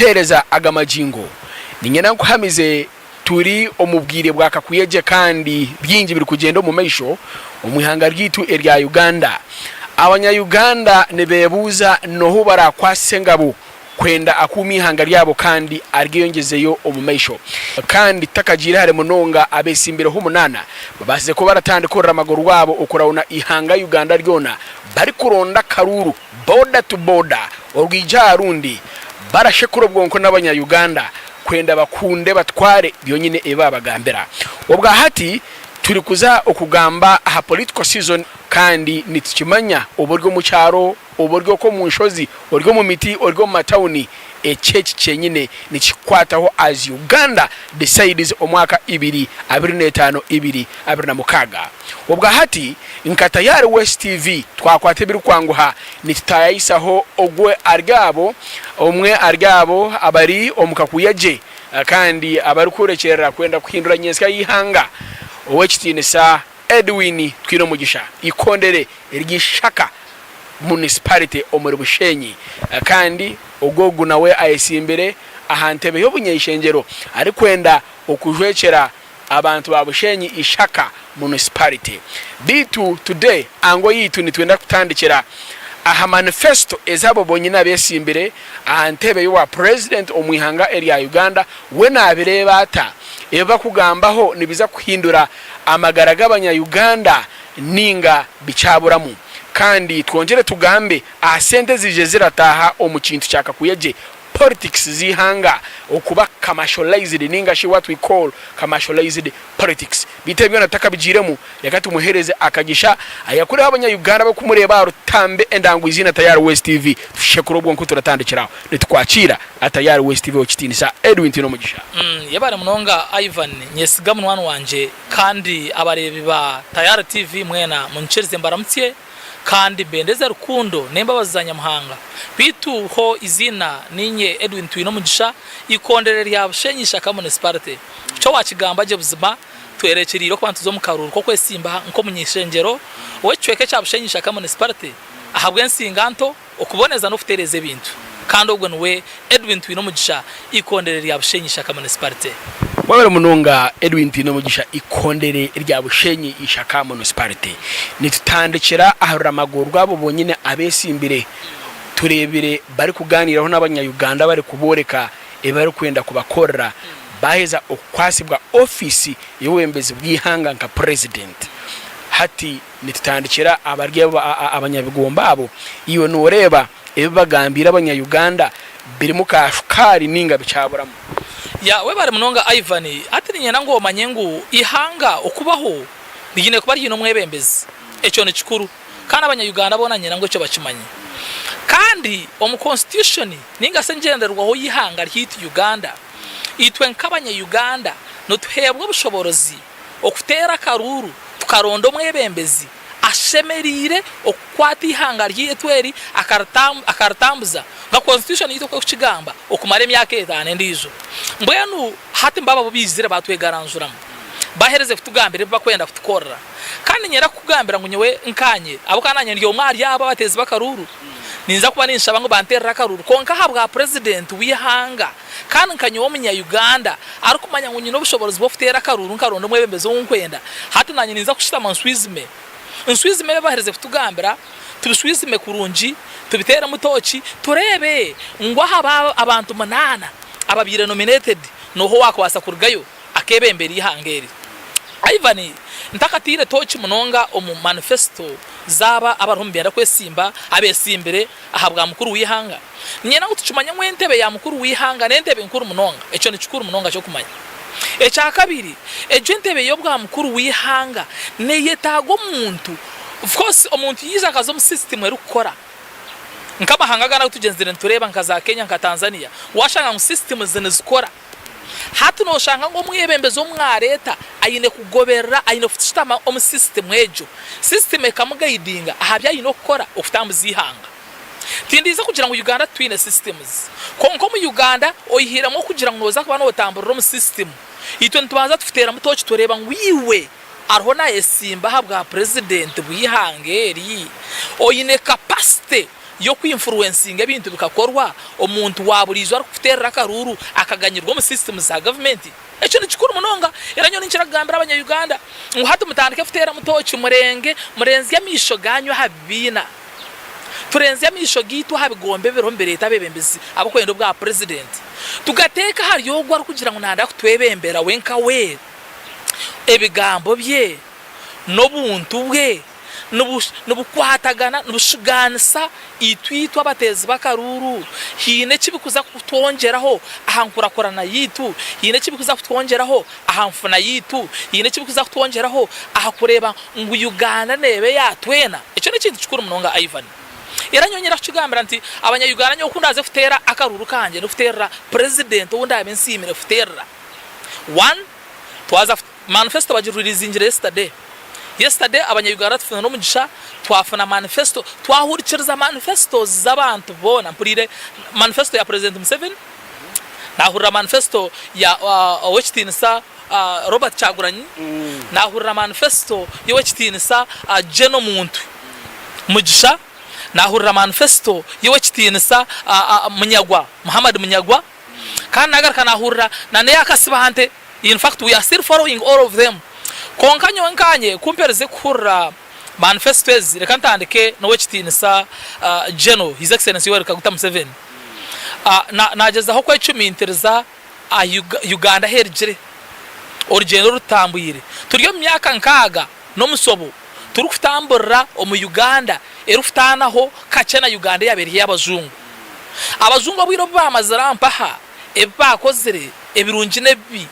Ndikukuheereza aga magingo, niinyenda nkuhamize turi omu bwire bwa kakuyegye kandi bingi birikugyenda omu maisho omu ihanga ryaitu erya Uganda. Abanya Uganda nibebuuza nohu barakwasisa engabo kwenda akuume eihanga ryabo kandi aryeyongyezeyo omu maisho. Kandi tutakagiire hare munonga abesimbireho omunaana babaasize kuba baratandika oruramago rwabo okurawuna eihanga Uganda ryona barikuronda akaruuru boda to boda orwija aha rundi barashekura obwonko n'abanya Uganda kwenda bakunde batware byonyine ebi babagambira. Obwahati turi kuza okugamba aha political season kandi nitukimanya oba ori omu kyaro, oba ori okwo omu nshozi, ori omu miti, ori omu matawuni eki eki kyenyine nikikukwataho as Uganda decides omwaka ibiri abiri n'etaano ibiri 26. Obwahati nka Tayari West TV twakwata ebirikwanguha nitutayayisaho ogwe ari abo omwe ari abo abari omu kakuya gye kandi abarikworekyerera kwenda kuhindura nyensya y'eihanga Owekitiinisa Edwin Twinomugisha Ikondere ery'Ishaka Municipality omuri Bushenyi kandi ogwo ogu nawe ayetsimbire aha ntebe y'obuny'eishengyero arikwenda okujwekyera abantu ba Bushenyi Ishaka Municipality. Beitu today ango yaitu nitwenda kutandikira aha manifesto ezabo bonyini abesimbire aha ntebe y'obwa president omu ihanga erya Uganda we nabireeba ata? Ebi bakugambaho nibiza kuhindura amagara g'abanya Uganda ninga bikyaburamu? Kandi twongyere tugambe aha sente ezije zirataaha omu kintu kya kakuyegye Politics z'eihanga okuba commercialized ninga shi what we call commercialized politics. Beitu ebyo byona tutakabigiiremu, reka tumuhereze akagisha ayakureho abanya Uganda abakumureeba aha rutambi endango eiziina Tayari West TV. Tushekure obwonko turatandikira aho. Nitukwakiira aha Tayari West TV Owekitiinisa Edwin Twinomugisha. Yebare munonga Ivan, nyesiga munywani wangye kandi abareebi ba Tayari TV mwena munyikirize mbaramutsye. Kandi mbendeze rukundo n'embabazi za Nyamuhanga. Beitu ho eiziina niinye Edwin Twinomugisha, eikondere rya Bushenyi Ishaka Municipality. Kyo waakigamba gye buzima, twerekyeriire okuba nituza omu karuuru k'okwesimba nk'omuny'eishengyero w'ekicweka ekya Bushenyi Ishaka Municipality ahabw'ensinga nto, okuboneza n'okutereeza ebintu. Kandi ogwo niwe Edwin Twinomugisha, eikondere rya Bushenyi Ishaka Municipality. Webare munonga Edwin Twinomugisha eikondere rya Bushenyi Ishaka Municipality. Nitutandikira aha ruramago rwabo bonyine abesimbire. Tureebire barikuganiiraho n'abanya Uganda barikubooreka ebi barikwenda kubakorera baheza okukwasibwa ofiisi y'obwebembezi bw'eihanga nka Purezidenti. Hati nitutandikira abari abanyabigomba abo. Iwe noreeba ebi bagambiire abanya Uganda birimu ka shukaari ninga bikyaburamu? Ya webare munonga Ivan, hati niinyenda ngu omanye ngu eihanga okubaho riine kuba riine omwebembezi, ekyo nikikuru kandi abanya Uganda boona niinyenda ngu ekyo bakimanye. Kandi omu constitution ninga shi engyendererwaho y'eihanga ryaitu Uganda, itwe nk'abanya Uganda nituheebwa obushoboorozi okuteera akaruuru tukaronda omwebembezi ashemereire okukwata eihanga ryaitu eri akaritambuza nka constitution yaitu oku erikukigamba okumara emyaka etaano endiijo. Mbwenu hati mbabo abu baizire batwegaranjuramu baherize kutugambira ebi barikwenda kutukorera. Kandi niinyenda kukugambira ngu nyowe nkanye ahabw'okuba naanye ndi omwe ahari abo abateezi b'akaruuru, ninza kuba ninshaba ngu banteerere akaruuru kwonka ahabwa purezidenti w'eihanga Kandi nka nyowe omunya-Uganda arikumanya ngu nyine obushoboorozi bw'okuteera akaruuru nkaronda omwebembezi ou nkwenda, hati naanye ninza kushutama nshwizime. Nshwizime ebi baherize kutugambira, tubishwizime kurungi, tubiteeremu tooki, tureebe ngu aha abantu munaana ababaire nominated nooha owaakubaasa kurugayo akeebembera eihanga eri. Ivan, ntakataire tooki munonga omu manifesto z'aba abariho nibenda kwesimba abeesimbire ahabwa mukuru w'eihanga, Niinyenda ngu tukimanye ngu entebe ya mukuru w'eihanga n'entebe nkuru munonga. Ekyo ni kikuru munonga ky'okumanya. Ekyakabiri, egyo entebe y'obwa mukuru w'eihanga neeyetaaga omuntu, of course omuntu yaija akaza omu system erikukora nk'amahanga agandi agu tugyenzire nitureeba nka za Kenya nka Tanzania, waashanga ngu systems nizikora. Hati nooshanga ngu omwebembezi ou mwareeta aine kugoberera, aine kushutama omu system egyo, system ekamugaidinga aha bi aine okukora okutambuza eihanga. Tindiiza kugira ngu Uganda titwine systems, kwonka omu Uganda oihiremu okugira ngu nooza kuba nootamburira omu system, itwe nitubanza tukuteeramu tooki tureeba ngu iwe ariho naayesimba aha bwa purezidenti bw'eihanga eri, oine capacity. y'okwinfuruwensinga ebintu bikakorwa omuntu wa buriijo arikukuteerera akaruuru akaganyirwa omu sisitimu za gavumenti. Ekyo ni kikuru munonga. Era nyowe ninkira kugambira abanya-Uganda ngu hati mutandike kuteeramu tooki murenge, murenzye amaisho gaanyu aha bibiina. Turenzye amaisho gaitu aha bigombe ebiriho nibireeta abeebembezi abarikwenda obwa purezidenti. Tugateeke ahari ogwo arikugira ngu naayenda kutwebembera we nka we. Ebigambo bye n'obuntu bwe nibukwatagana, nibushugaanisa itwe itwe abateezi b'akaruuru. Haine eki birikuza kutwongyeraho aha nkurakurana yaitu? Haine eki birikuza kutwongyeraho aha nfuna yaitu? Haine eki birikuza kutwongyeraho aha kureeba ngu Uganda neeba eya twena? Ekyo n'ekintu kikuru munonga Ivan. Era nyowe nyenda kukigambira nti abanya-Uganda nyowe ku ndaaze kuteera akaruuru kangye ndikuteerera purezidenti ou ndaabe nsiimire kuteerera. One, twaza Manifesto bagiruriizingire yesterday. Yesterday abanya Uganda tufuna nomugisha twafuna manifesto twahurikiriza manifestos zabantu boona mpuriire manifesto ya president Museveni nahurira manifesto ya owekitinisa Robert Kyagulanyi nahurira manifesto yowekitinisa General Muntu Mugisha nahurira manifesto yowekitinisa Munyagwa Muhammad Munyagwa kandi nagaruka nahurira na neya Kasibante In fact we are still following all of them. Kwonka nyowe nkanye ku mperize kuhurira manifesto ezi, reka ntandike n'owekitiinisa General His Excellency Yoweri Kaguta Museveni. Nagyezaho kwecumintiriza aha Uganda ahu erugire, orugyendo oru tutambwire. Turi omu myaka nkaaga n'omusobo turikutamburira omu Uganda erikutaanaho kakye na Uganda eyabaire eri ey'abajungu. Abajungu obwire obu baamazire aha mpaha, ebi baakozire, ebirungi n'ebibi,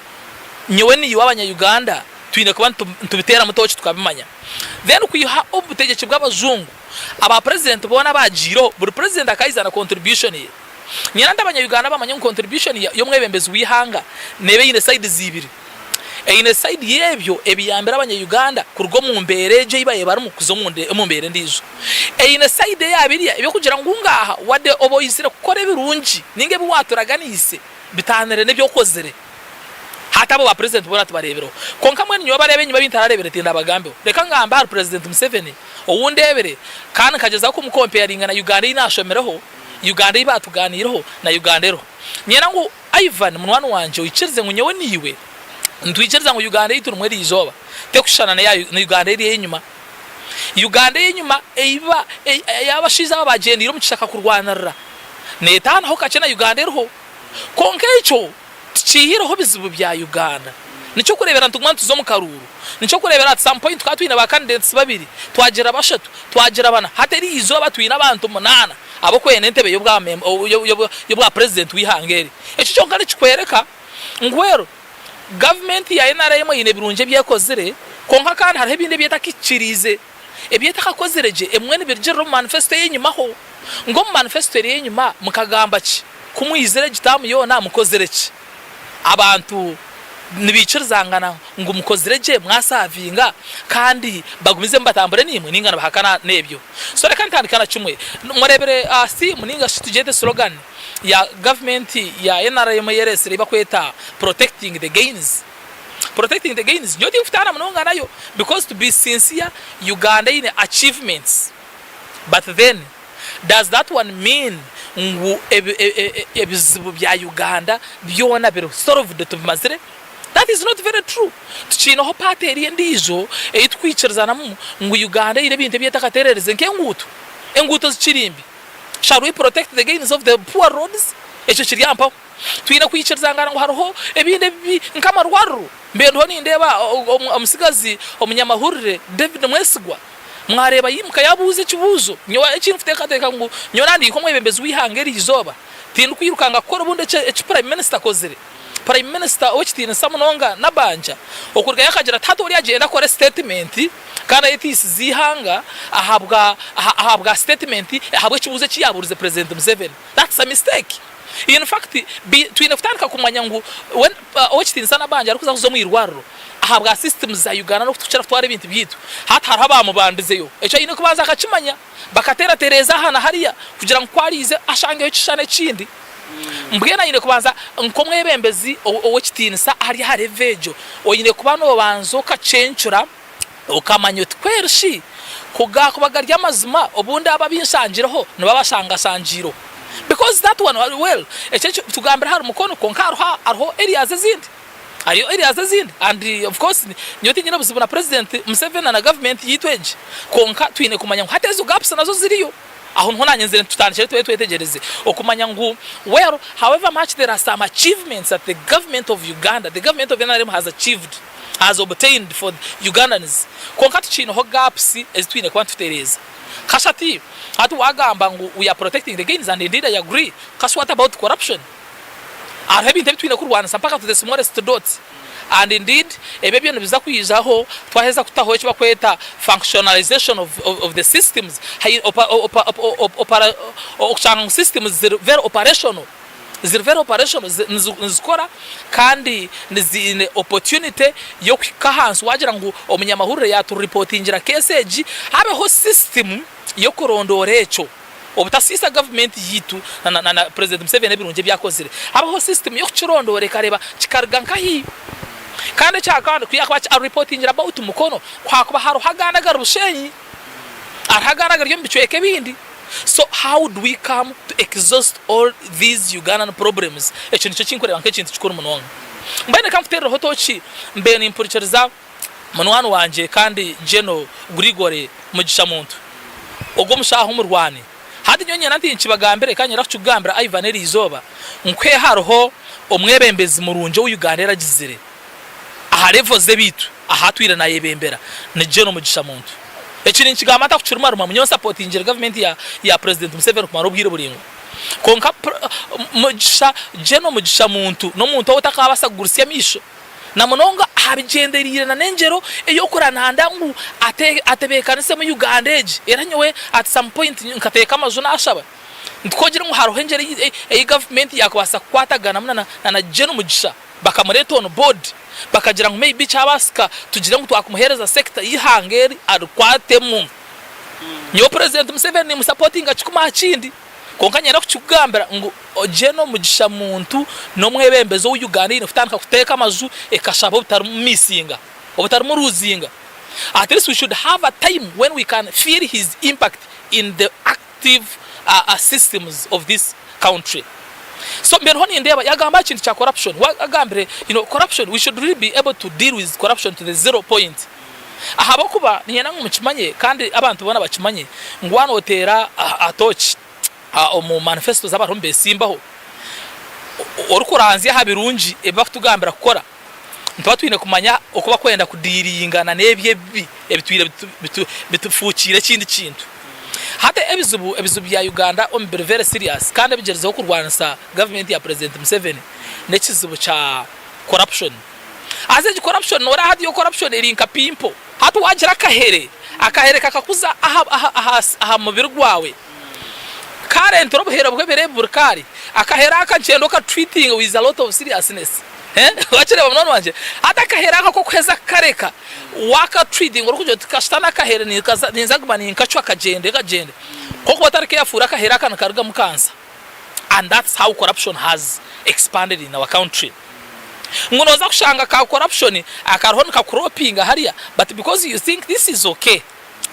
nyowe naiwe abanya-Uganda twine kuba nitubiteeramu tooki tukabimanya. Then kwiha obu butegyeki bw'abajungu, aba purezidenti boona abaagiireho, buri purezidenti akaiza na contribution ye. Nyenda nti abanya-Uganda bamanye ngu contribution y'omwebembezi w'eihanga neeba eine sides ibiri. Eine side y'ebyo ebiyambire abanya-Uganda kuruga omu mbeera egyo ei baabaire barimu kuza omu mbeera endiijo. Eine side eya biriya eby'okugira ngu ngaaha wadde oba oizire kukora ebirungi nainga ebi waaturaganiise bitaanire n'ebi okozire. Hati abo ba purezidenti boona tibareebireho. Kwonka mbwenu nyowe bariya ab'enyima ebi ntarareebire tindabagambeho. Reka ngambe ahari purezidenti Museveni ou ndeebire kandi nkagyezaho kumukompeyaringa na Uganda ei naashomireho, Uganda ei baatugaaniireho na Uganda eriho. Niinyenda ngu Ivan munywani wangye oikirize ngu nyowe naiwe nitwikiriza ngu Uganda ei turimu eriizooba tekushushana na Uganda eri ey'enyima. Uganda ey'enyima ei abashaija aba baagyendeire omu kishaka kurwanirira neetaanaho kakye na Uganda eriho. Kwonka ekyo tikiihireho bizibu bya Uganda. Nikyo kureebera nituguma nituza omu karuuru. Nikyo kureebera at some point tukaba twine ba candidates babiri, twagira bashatu, twagira bana, hati eri izooba twine abantu munaana ab'okwenda entebe y'obwa purezidenti w'eihanga eri. Ekyo kyonka nikikworeka ngu well, gavumenti ya nrm eine ebirungi ebi ekozire kwonka kandi hariho ebindi ebi etakikiriize, ebi etakakozire gye ebimwe nibirugirira omu manifesito ey'enyimaho. Ngu omu manifesito eri ey'enyima mukagamba ki? Ku mwizire egi taamu yoona mukozire ki? Abantu nibaikirizangana ngu mukozire gye mwasaavinga kandi bagumizemu batambure naimwe nainga nibahakana n'ebyo? So reka ntandike na kimwe. Mureebire theme nainga shi tugyete slogan ya gavumenti ya nrm ei ereetsire ei barikweta protecting the gains. Protecting the gains nyowe tinkutaana munonga nayo because to be sincere Uganda eine achievements but then Does that one mean ngu ebizibu bya Uganda byona biri solved tubimazire? That is not very true. Tukiineho part eri endiijo ei tukwikirizanamu ngu Uganda eine ebintu ebi etakatererize nk'enguuto. Enguuto zikiri mbi. Shall we protect the gains of the poor roads? Ekyo kiri aha mpaho. Twine kwikirizangana ngu hariho ebindi ebibi nk'amarwariro. Mbe ndiho nindeeba omutsigazi omunyamahurire David Mwesigwa Mwareeba yaimuka yaabuuza ekibuuzo. Nyowe eki ndikuteekateeka ngu nyowe naaba ndi nk'omwebembezi w'eihanga eri izooba, tindikwirukanga kukora obundi eki Prime Minister akozire. Prime Minister ow'ekitiinisa munonga Nabbanja okurugayo akagira ati hati oriya agyende akore sitetimenti kandi ayeteisize eihanga ahabwa ahabwa sitetimenti ahabw'ekibuuzo eki yaabuurize President Museveni. That's a mistake. In fact, twine kutandika kumanya ngu Ow'ekitiinisa Nabbanja arikuza kuza omu irwariro ahabwa systems za Uganda n'okutukira kutwara ebintu byaitu. Hati hariho abaamubandizeyo. Ekyo aine kubanza akakimanya. Bakateeratereeza aha na hariya kugira ngu ku araize ashangeho ekishushani ekindi. Mbwenu aine kubanza nk'omwebembezi ow'ekitiinisa ari aha level egyo, oine kuba noobanza okacencura okamanya oti kweri shi. Ku gaakuba gari amazima, obundi abo abu nshangireho nibo abashangashangiireho. Because that one, well, ekyo eki tugambire ahari Mukono kwonka hariho hariho areas ezindi. Hariyo areas ezindi and of course nyowe tinyine buzibu na President Museveni na na government yaitu egi. Kwonka twine kumanya ngu hati ezo gaps nazo ziriyo. Aho niho naanye nzire tutandikire tube twetegyereze okumanya ngu well however much there are some achievements that the government of Uganda, the government of nrm has achieved, has obtained for Ugandans kwonka tukiineho gaps ezi twine kuba nitutereeza. Kasha ati hati wagamba ngu we are protecting the gains and indeed I agree, kasha what about corruption? Hariho ebintu ebi twine kurwanisa mpaka to the smallest dot and indeed ebyo ebyo nibiza kwijaho twaheza kutaho eki bakweta functionalization of, of, of the systems okushanga ngu systems ziri very operational ziri very operational nizikora kandi niziine opportunity y'okuhika ahansi wagira ngu omunyamahurire yaturipotingira case egi habeho system y'okurondoora ekyo. Obutasiisa gavumenti yaitu na na President Museveni ebirungi ebi akozire. Habaho system y'okukirondoora ekareeba kikaruga nkahi. Kandi ekyakandi ku yakuba a reportingire about Mukono, ku hakuba hariho agandi agari Bushenyi, hariho agandi agari omu bicweka ebindi. So how do we come to exhaust all these Ugandan problems? Ekyo nikyo kinkureeba nk'ekintu kikuru munonga. Mbwenu reka nkuteerereho tooki mbe nimpurikiriza munywani wangye kandi General Gregory Mugisha Muntu. Ogwo omushaaha omurwani. Hati nyowe nyena nti nkibagambire kandi nyenda kukikugambira Ivan eri izooba nkwe hariho omwebembezi murungi ou Uganda eragizire aha level z'ebiitu ahu atwire nayebembera ni General Mugisha Muntu. Eki ninkigamba ntakukirumaruma nyowe nsapotingire gavumenti ya ya President Museveni kumara obwire buraingwa. Kwonka Mugisha General Mugisha Muntu n'omuntu ou otakabaasa kugurutsya amaisho. Na munonga aha bigyendereire na n'engyero ey'okurananda ngu atebeekanisemu Uganda egi. Era nyowe at some point nkateeka amaju naashaba nti ku ogire ngu hariho engyero ei gavumenti yaakubaasa kukwataganamu na na Gen Mugisha bakamureeta on board bakagira ngu maybe kyabaasika tugire ngu twakumuheereza sector y'eihanga eri arikwatemu. Nyowe President Museveni nimusapotinga kikumi aha kindi. Kwonka niinyenda kukikugambira ngu Gen Mugisha Muntu n'omwebembezi ou Uganda eine kutandika kuteeka amaju ekashaba obutarimu missinga, obutarimu ruzinga. At least we should have a time when we can feel his impact in the active systems of this country. So mberiho nindeeba yagamba aha kintu kya corruption, agambire you know corruption we should really be able to deal with corruption to the zero point. Ahabw'okuba niinyenda ngu mukimanye kandi abantu boona bakimanye ngu waaba nooteera atooki omu manifesto z'abariho nibeesimbaho, orikuranzya aha birungi ebi barikutugambira kukora, nituba twine kumanya oku barikwenda kudiiringana n'ebyo ebibi ebitwire bitufuukiire ekindi kintu. Hati ebizibu ebizibu bya Uganda omu biri very serious kandi ebigyerizeho kurwanisa gavumenti ya Purezidenti Museveni n'ekizibu kya corruption. Haza egi corruption noreeba hati yo corruption eri nka pimple. Hati wagira akahere, akahere kakakuza aha aha aha aha mubiri gwawe, karentera obuhere bw'ebiro ebi buri kaari. Akahere aka nikyenda oka treatinge with a lot of seriousness. Wakireeba munywani wangye? Hati akahere aka kokuheza kukareka, waka treatinga orikugira oti kasita n'akahere ninkaza ninza kuguma ninkacwa kagyende kagyende. Ku orikuba otari careful akahere aka nikarugamu cancer and that's how corruption has expanded in our country. Ngu noza kushanga ka corruption akariho nikakropinga hariya but because you think this is ok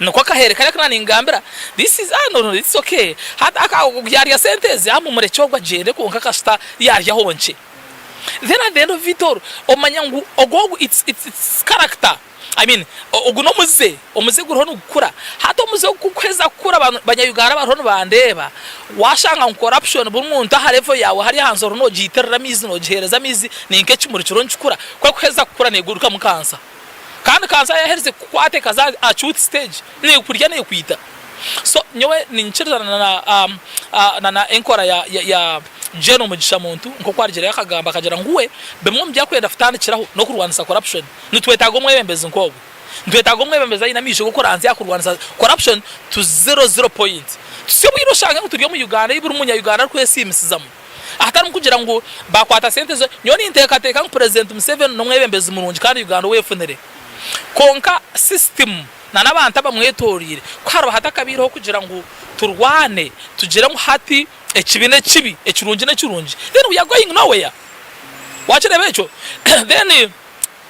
nikwo akahere kariya aku naningambira this is ah no no it's ok hati aka yarya sente ezi ah mumurekye ogwo agyende kwonka kasita yaryaho nkye then at the end of it all omanya ngu ogwo ogwo it's it's character. I mean ogu n'omuze, omuze guriho nigukura. Hati omuze ogu kukuheza kukura banya Uganda bariho nibandeeba, washanga ngu corruption buri muntu aha level yaawe hariya ahansi oriho nogiitirira amaizi nogiheereza amaizi ninka ekimuri kiriho nikikura, ku ekuheza kukura negurukamu cancer. Kandi cancer yaherize kukukwata ekaza aha acute stage nekurya nekwita. So nyowe ninyikirizana na na na enkora ya ya Gen Mugisha Muntu nk'oku arugire akagamba akagira ngu we bimwe omu byakwenda kutandikiraho n'okurwanisa corruption. Nitwetaaga omwebembezi nk'ogwo. Nitwetaaga omwebembezi aine amaisho g'okuranzya aha kurwanisa corruption to zero zero point. Tusye obwire oshange ngu turi omu Uganda ei buri munya Uganda arikwesiimisizamu. Ahatarimu kugira ngu baakwata sente zo. Nyowe ninteekateeka ngu Purezidenti Museveni n'omwebembezi murungi kandi Uganda owefunire. Kwonka system na n'abantu abamwetoreire ku hariba hatakabaireho kugira ngu turwane tugire ngu hati ekibi n'ekibi, ekirungi n'ekirungi then we are going nowhere. Wakireeba ekyo? Then.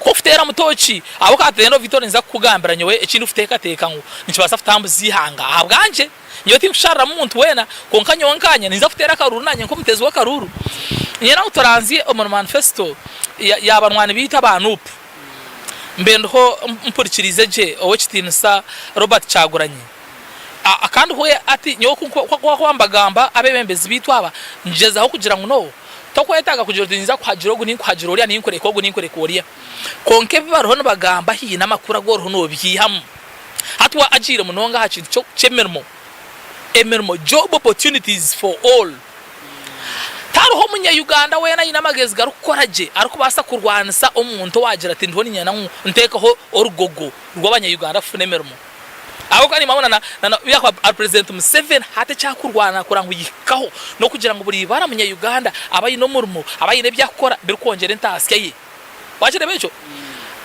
Ku okuteera mutoki, ahabw'okuba at the end of it all ninza kukugambira nyowe eki ndikuteekateeka ngu nikibaasa kutambuza eihanga ahabwangye. Nyowe tinkushariramu muntu weena, kwonka nyowe nkaanye ninza kuteera akaruuru naanye nk'omuteezi w'akaruuru. Niinyenda ngu turanzye omuri manifesito ya banywani baitu aba Nup. Mbe ndiho mpurikiriize gye Ow'ekitiinisa Robert Kyagulanyi. Kandi we ati nyowe ku ndikuba mbagamba abeebembezi baitu aba, ngyezaho kugira ngu no, tokwetaaga kugira oti ninza kuhagira ogu ninkuhagira oriya, ninkureka ogu ninkureka oriya. Kwonka ebi bariho nibagamba haine amakuru agu oriho nobiihamu. Hati we agiire munonga aha kintu ky'emirimo, emirimo, job opportunities for all. Tihariho munya-Uganda weena aine amagezi garikukora gye arikubaasa kurwanisa omuntu owaagira ati ndiho niinyenda ngu nteekeho orugogo rw'abanya-Uganda kufuna emirimo. Ahabw'okuba nimanya na na na yakuba ari Purezidenti Museveni hati eki arikurwana kureba ngu yahikaho n'okugira ngu buri ibara munya-Uganda abe aine omurimo, abe aine ebi arikukora birikwongyera entaasya ye. Wakireeba ekyo?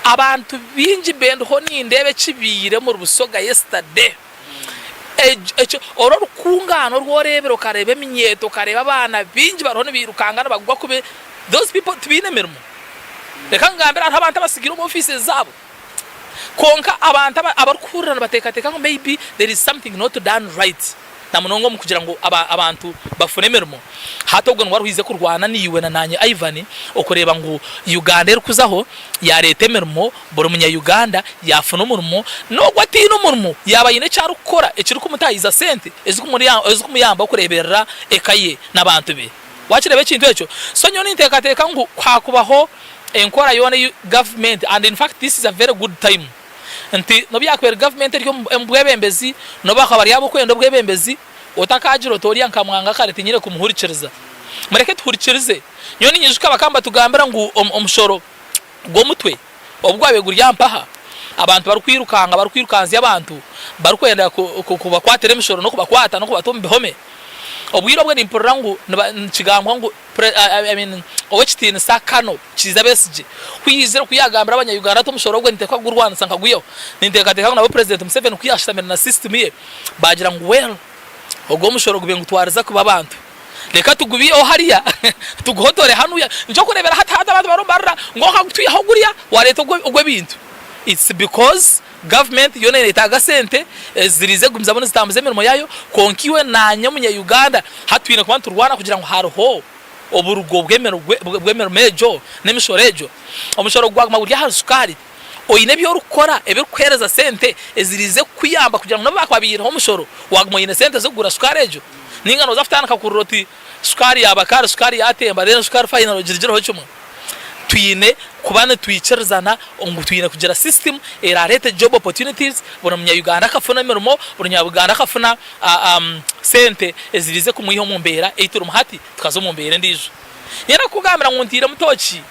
Abantu baingi mbe ndiho nindeeba ekibaire omuri Busoga yesterday. Ekyo oru orukungaano oru oreebire okareeba eminyeeto okareeba abaana baingi bariho nibairukanga nibagwa kubi, those people tibaine mirimo. Reka nkugambire hariho abantu abatsigaire omu offices zaabo. Kwonka abantu abarikuhurira nibateekateeka ngu maybe there is something not done right na munonga omu kugira ngu abantu bafune emirimo. Hati ogwo niwe aruhize kurwana naiwe na nanye Ivan okureeba ngu Uganda erikuzaho yareeta emirimo, buri munya Uganda yafuna omurimo n'ogwo ataine omurimo yaaba aine eki arikukora ekirikumutahiza sente ezirikumuyamba okureeberera eka ye n'abantu be. Wakireeba ekintu ekyo? So nyowe ninteekateeka ngu ku hakubaho enkora yoona ei gavumenti and in fact this is a very good time nti n'obu yaakuba eri gavumenti eri omu bwebembezi n'obu baakuba bari ab'okwenda obwebembezi otakaagira oti oriya nkamwanga kare tinyine kumuhurikiriza. Mureke tuhurikirize. Nyowe ninyijuka bakaba nibatugambira ngu omushoro gw'omutwe obu gwabaire guri aha mpaha, abantu barikwirukanga barikwirukanzya abantu barikwenda kubakwatira emishoro n'okubakwata n'okubata omu bihome. Obwire obwe nimpurira ngu nikigambwa ngu Ow'ekitiinisa Kano Kiiza Besigye ku yaizire ku yaagambira abanya-Uganda ati omushoro ogwe niteekwa kugurwanisa nkagwihaho, ninteekateeka ngu nawe Purezidenti Museveni ku yaashutamire na sisitimu ye baagira ngu well ogwo omushoro gube nigutwariza kubi abantu reka tugubiiheho hariya tuguhotore hanuya. Nikyo orikureebera hati hati abantu bariho nibarira ngu okagutwihaho guriya waareeta ogw'ebintu. It's because Government yoona neyetaaga sente eziriize kugumizamu nizitambuza emirimo yaayo kwonka iwe nanye omunya Uganda hati twine kuba niturwana kugira ngu hariho oburugo bw'emirimo egyo n'emishoro egyo. Omushoro gwaguma guri ahari sukaari oine ebi orikukora ebirikukuheereza sente eziriize kukuyamba kugira ngu n'obu baakuba baihireho omushoro waguma oine sente z'okugura sukaari egyo ninga nooza kutandika kurira oti sukaari yaaba kare sukaari yaatemba then sukaari final ogirigireho kimwe. Twine kuba nitwikirizana ngu twine kugira system erareete job opportunities, buri munya Uganda akafuna emirimo, buri munya Uganda akafuna sente eziriize kumwiha omu mbeera ei turimu hati tukaza omu mbeera endiijo. Niinyenda kukugambira ngu ntiire mutoki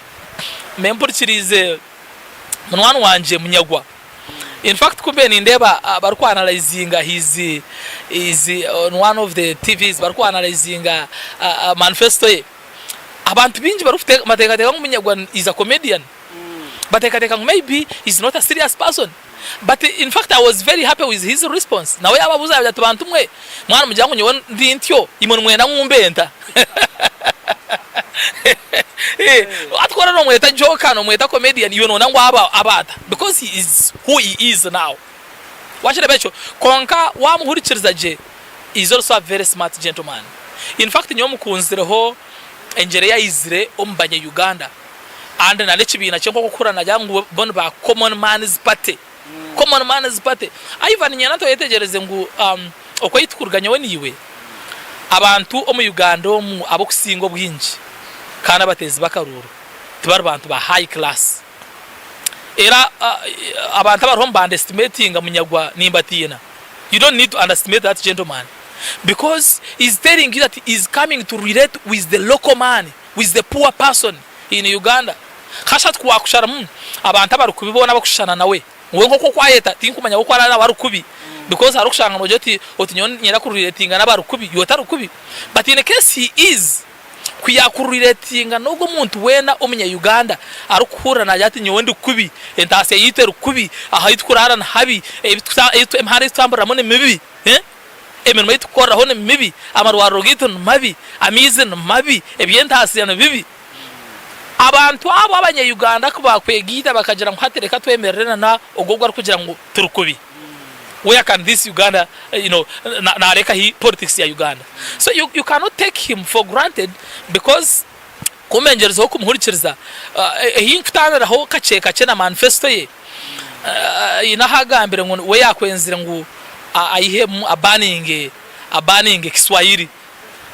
mbe mpurikiriize munywani wangye Munyagwa. In fact ku mbaire nindeeba bariku analyzinga his his on one of the TVs bariku analyzinga manifesto ye, Abantu baingi bateekateeka ngu Munyagwa is a comedian, bateekateeka ngu maybe he's not a serious person but in fact I was very happy with his response. Nawe yaababuuza yaagira ati bantu mwe mwaba nimugira ngu nyowe ndi ntyo imwe nimwenda ngu mbe nta? Hati ku oraabe noomweta joker, noomweta comedian iwe nooyenda ngu abe ata? Because he is who he is now. Wakireeba ekyo? Kwonka waamuhurikiriza gye He is also a very smart gentleman. In fact nyowe mukunzireho engyera ei aizire omu banya Uganda and na n'ekibiina kye nk'oku okuhurira nagira ngu bo ni ba common man's party. Common man's party. Ivan niinyenda nti oyetegyereze ngu oku ei turikuruga nyowe naiwe, abantu omu Uganda omu ab'okusinga obwingi kandi abateezi b'akaruuru tibari bantu ba high class. Era abantu abariho niba underestimatinga Munyagwa nimbatiina. You don't need to underestimate that gentleman because he's telling you that he's coming to relate with the local man, with the poor person in Uganda. Kasha ku wakusharamu abantu abari kubi boona abakushushana nawe, we nk'oku okwayeta tinkumanya oku araabe nawe ari kubi because hariho okushanga nogira oti oti nyowe niinyenda kurelatinga n'abari kubi iwe otari kubi but in case he is Ku yaakurelatinga n'ogwo muntu weena omunya Uganda arikuhurira naagira ati nyowe ndi kubi, entaasya yaitu eri kubi, ahu turikuraara ni habi, emihanda ei tutamburiramu ni mibi, emirimo ei turikukoreraho ni mibi, amarwariro gaitu ni mabi, amaizi ni mabi, eby'entaasya ni bibi. Abantu abo abanya-Uganda ku baakwegaita bakagira ngu hati reka twemerere na ogwo ogu arikugira ngu turi kubi, where can this Uganda, you know, naareka hi politics ya Uganda? So you, you cannot take him for granted because ku mbengyerizeho kumuhurikiriza, ehi nkutaaniraho kakye kakye na manifesto ye, haine ahu agambire ngu we yaakwenzire ngu aihemu abaninge, abaninge Kiswahili.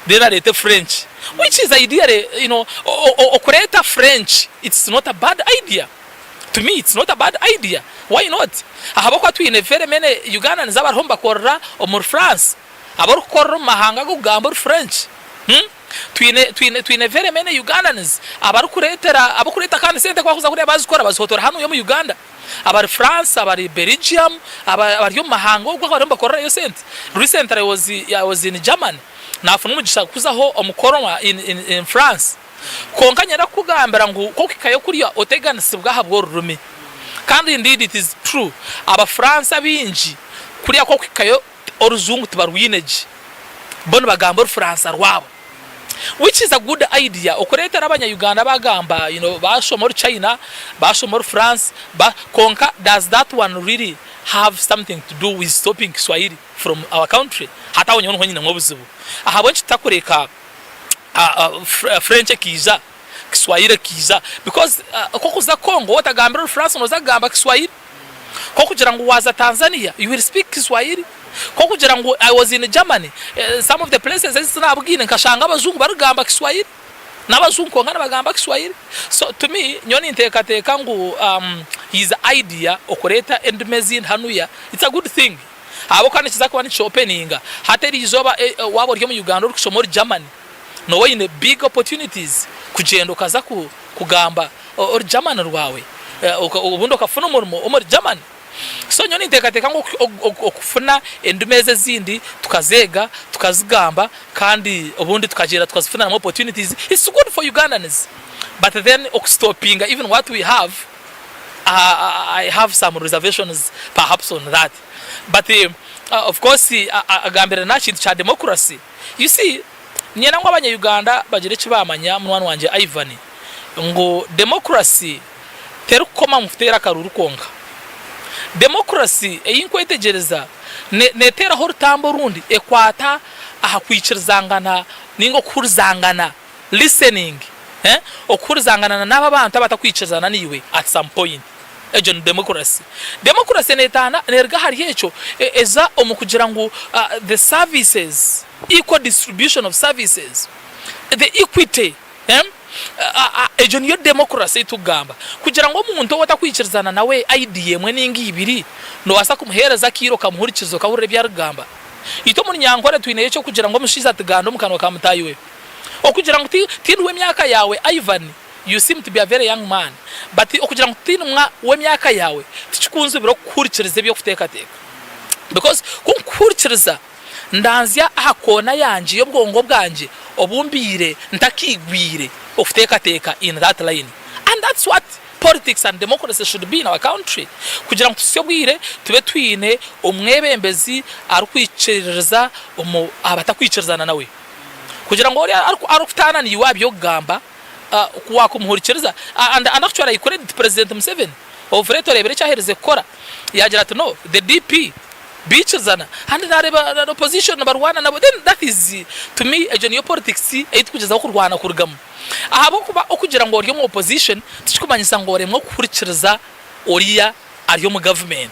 Then areete French which is ideally you know okureeta French it's not a bad idea to me it's not a bad idea why not ahabw'okuba twine very many Ugandans abariho nibakorera omuri France abarikukorera omu mahanga ag'okugamba oru French hmm? Twine twine twine very many Ugandans abarikureetera abarikureeta kandi sente ku barikuza kuriya bazikora bazihotora hanuya omu Uganda. Abari France, abari Belgium, abari omu mahanga okwo abariyo nibakorerayo sente. Recently I was, I was in Germany, nafuna omugisha kuzaho omu Cologne in, in, in France. Kwonka nyenda kukugambira ngu ku okuhikayo kuriya oteganisibwa ahabw'orurimi. Kandi indeed it is true, aba France abaingi kuriya ku okuhikayo orujungu tibarwine gye, bo nibagamba orufuransa rwabo. Which is a good idea okureetera abanya Uganda bagamba you know bashoma oru China, bashoma oru France, ba kwonka does that one really have something to do with stopping Kiswahili from our country? Hati aho nyowe niho nyinemu obuzibu. Ahabw'enki tutakureka French ekaija, Kiswahili ekaija because nk'okuza Congo otagambire oru France noza kugamba Kiswahili. Nk'okugira ngu waaza Tanzania you will speak Kiswahili. Nk'okugira ngu I was in Germany, some of the places ezi tinabugaine nkashanga abajungu barikugamba Kiswahili. N'abajungu kwonka nibagamba Kiswahili. So to me nyowe ninteekateeka ngu his idea okureeta endimi ezindi hanuya it's a good thing. Ahabw'okuba nikiza kuba niki openinga. Hati eriizooba waaba ori omu Uganda orikushoma ori Germany, nooba oine big opportunities kugyenda okaza kugamba oru Germany rwawe obundi okafuna omurimo omuri Germany. So nyowe ninteekateeka ngu okufuna endimi ezi ezindi tukazeega, tukazigamba kandi obundi tukagyenda tukazifuniramu opportunities, it's good for Ugandans but then okustopinga even what we have, I have some reservations perhaps on that but of course agambire n'aha kintu kya democracy. You see, niinyenda ngu abanya Uganda bagire eki baamanya munywani wangye Ivan, ngu democracy terikukoma omu kuteera akaruuru kwonka. Democracy ei nkwetegyereza neteeraho orutambi orundi ekwata aha kwikirizangana ninga okuhurizangana, listening, okuhurizangana na n'abo abantu abatakwikirizana naiwe at some point. Egyo ni democracy. Democracy netaana neruga ahari ekyo eza omu kugira ngu the services, equal distribution of services, the equity, egyo niyo democracy ei turikugamba. Kugira ngu omuntu ou otakwikirizana nawe idea emwe ninga ibiri, nobaasa kumuheereza akaire okamuhurikiza okahurira ebi arikugamba. Itwe omuri Nyankore twineyo eky'okugira ngu omushaija atiganda omu kanwa ka mutaahi we. Okugira ngu tindi w'emyaka yaawe Ivan, You seem to be a very young man but okugira ngu tindi mwa w'emyaka yaawe tikikunzibira okukuhurikiriza eby'okuteekateeka because ku nkukuhurikiriza ndanzya aha koona yangye y'obwongo bwangye obu mbaire ntakaigwire okuteekateeka in that line and that's what politics and democracy should be in our country kugira ngu tuhitsye obwire tube twine omwebembezi arikwikiririza omu aha batakwikirizana nawe kugira ngu oriya arikutaana naiwe aha by'okugamba ku waakumuhurikiriza and and actually I credit President Museveni of late oreebire eki aherize kukora yaagira ati no the DP baikirizana and naareeba opposition nibarwana nabo then that is to me egyo niyo politics ei turikugyezaho kurwana kurugamu ahabw'okuba okugira ngu ori omu opposition tikikumanyisa ngu oremwe kuhurikiriza oriya ari omu government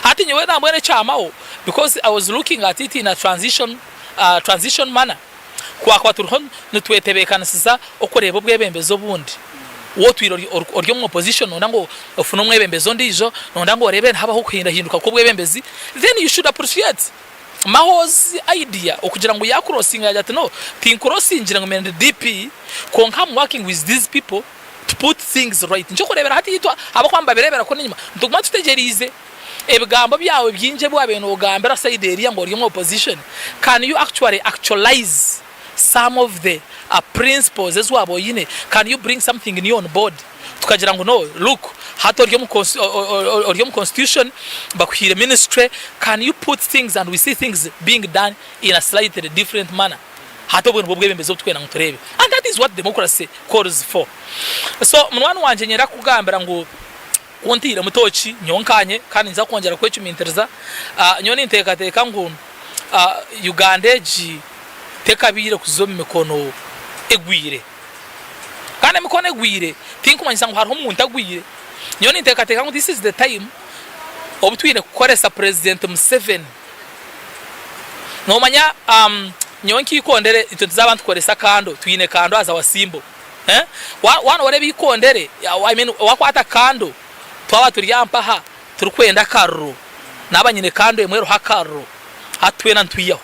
hati nyowe nambwenu ekyamaho because I was looking at it in a transition transition manner. Twakuba turiho nitwetebeekanisiza okureeba obwebembezi obundi, waaba otwire ori omu opposition noyenda ngu ofune omwebembezi ondiijo, noyenda ngu oreebe nihabaho okuhindahinduka kw'obwebembezi, then you should appreciate Maho's idea okugira ngu yakurosinga yaagira ati no, tinkurosingire ngu mbe ndi DP, kwonka am working with these people to put things right. Nikyo orikureebera hati itwe ahabw'okuba nibabireebera kunu enyima, nituguma tutegyereize. Ebigambo byawe bingi ebi wabaire nogambira side eriya ngu ori omu opposition, can you actually actualize some of the principles ezi waba oyine, can you bring something new on board tukagira ngu no look hati ori ori omu constitution bakuhaire ministry, can you put things and we see things being done in a slightly different manner. Hati obwe nibwo bwebembezi obu turikwenda ngu tureebe. And that is what democracy calls for. So munywani wangye niinyenda kukugambira ngu ku ntairemu tooki nyowe nkanye kandi ninza kwongyera kwecumintiriza, nyowe ninteekateeka ngu Uganda egi tekabaire kuza omu mikono egwire. Kandi emikono egwire tinkumanyisa ngu hariho omuntu agwire. Nyowe ninteekateeka ngu this is the time obu twine kukoresa President Museveni. Nomanya nyowe nk'eikondere itwe nituza nitukoresa kando, twine kando as our symbol. Waaba noreeba eikondere, I mean wakwata kando, twaba turi aha mpaha turikwenda akaruru, naaba nyine kando emwe eriho akaruru, hati twena nitwihaho.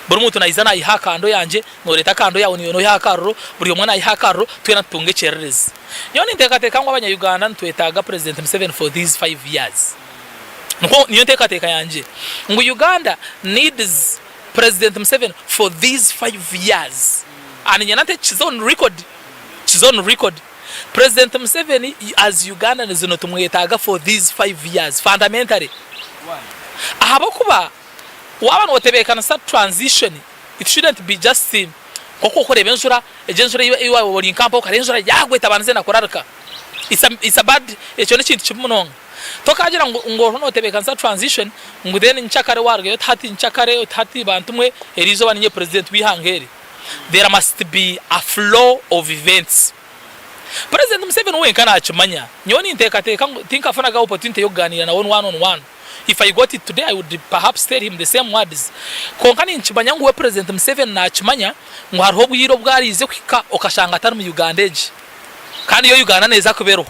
Buri muntu naija naiha aha kando yangye, noreeta kando yaawe naiwe noiha aha karuru, buri omwe naiha aha karuru, twena tutunga ekyererezi. Nyowe ninteekateeka ngu abanya-Uganda nitwetaaga President Museveni for these five years. Nikwo niyo nteekateeka yangye ngu Uganda needs President Museveni for these five years and niinyenda nte kize on record, kize on record. President Museveni as Ugandans nitumwetaaga for these five years fundamentally ahabw'okuba waaba nootebeekanisa transition it shouldn't be just nk'oku orikureeba enjura, egyo enjura ei waaba ori nka mpaho kare enjura yaagwa etabandize na kurarika it's a, it's a bad, ekyo n'ekintu kibi munonga. Tokaagira ngu ngu oriho nootebeekanisa transition ngu then nkyakare waarugayo oti hati nkyakare oti hati bantu mwe eriizooba niinye president w'eihanga eri. There must be a flow of events. President Museveni wenka nakimanya. Nyowe ninteekateeka ngu tinkafunaga opportunity y'okugaaniira nawe on one on one. If I got it today I would perhaps tell him the same words. Kwonka ninkimanya ngu we President Museveni nakimanya ngu hariho obwire obu ariize kuhika okashanga atari mu Uganda egi. Kandi yo Uganda neeza kuba eriho.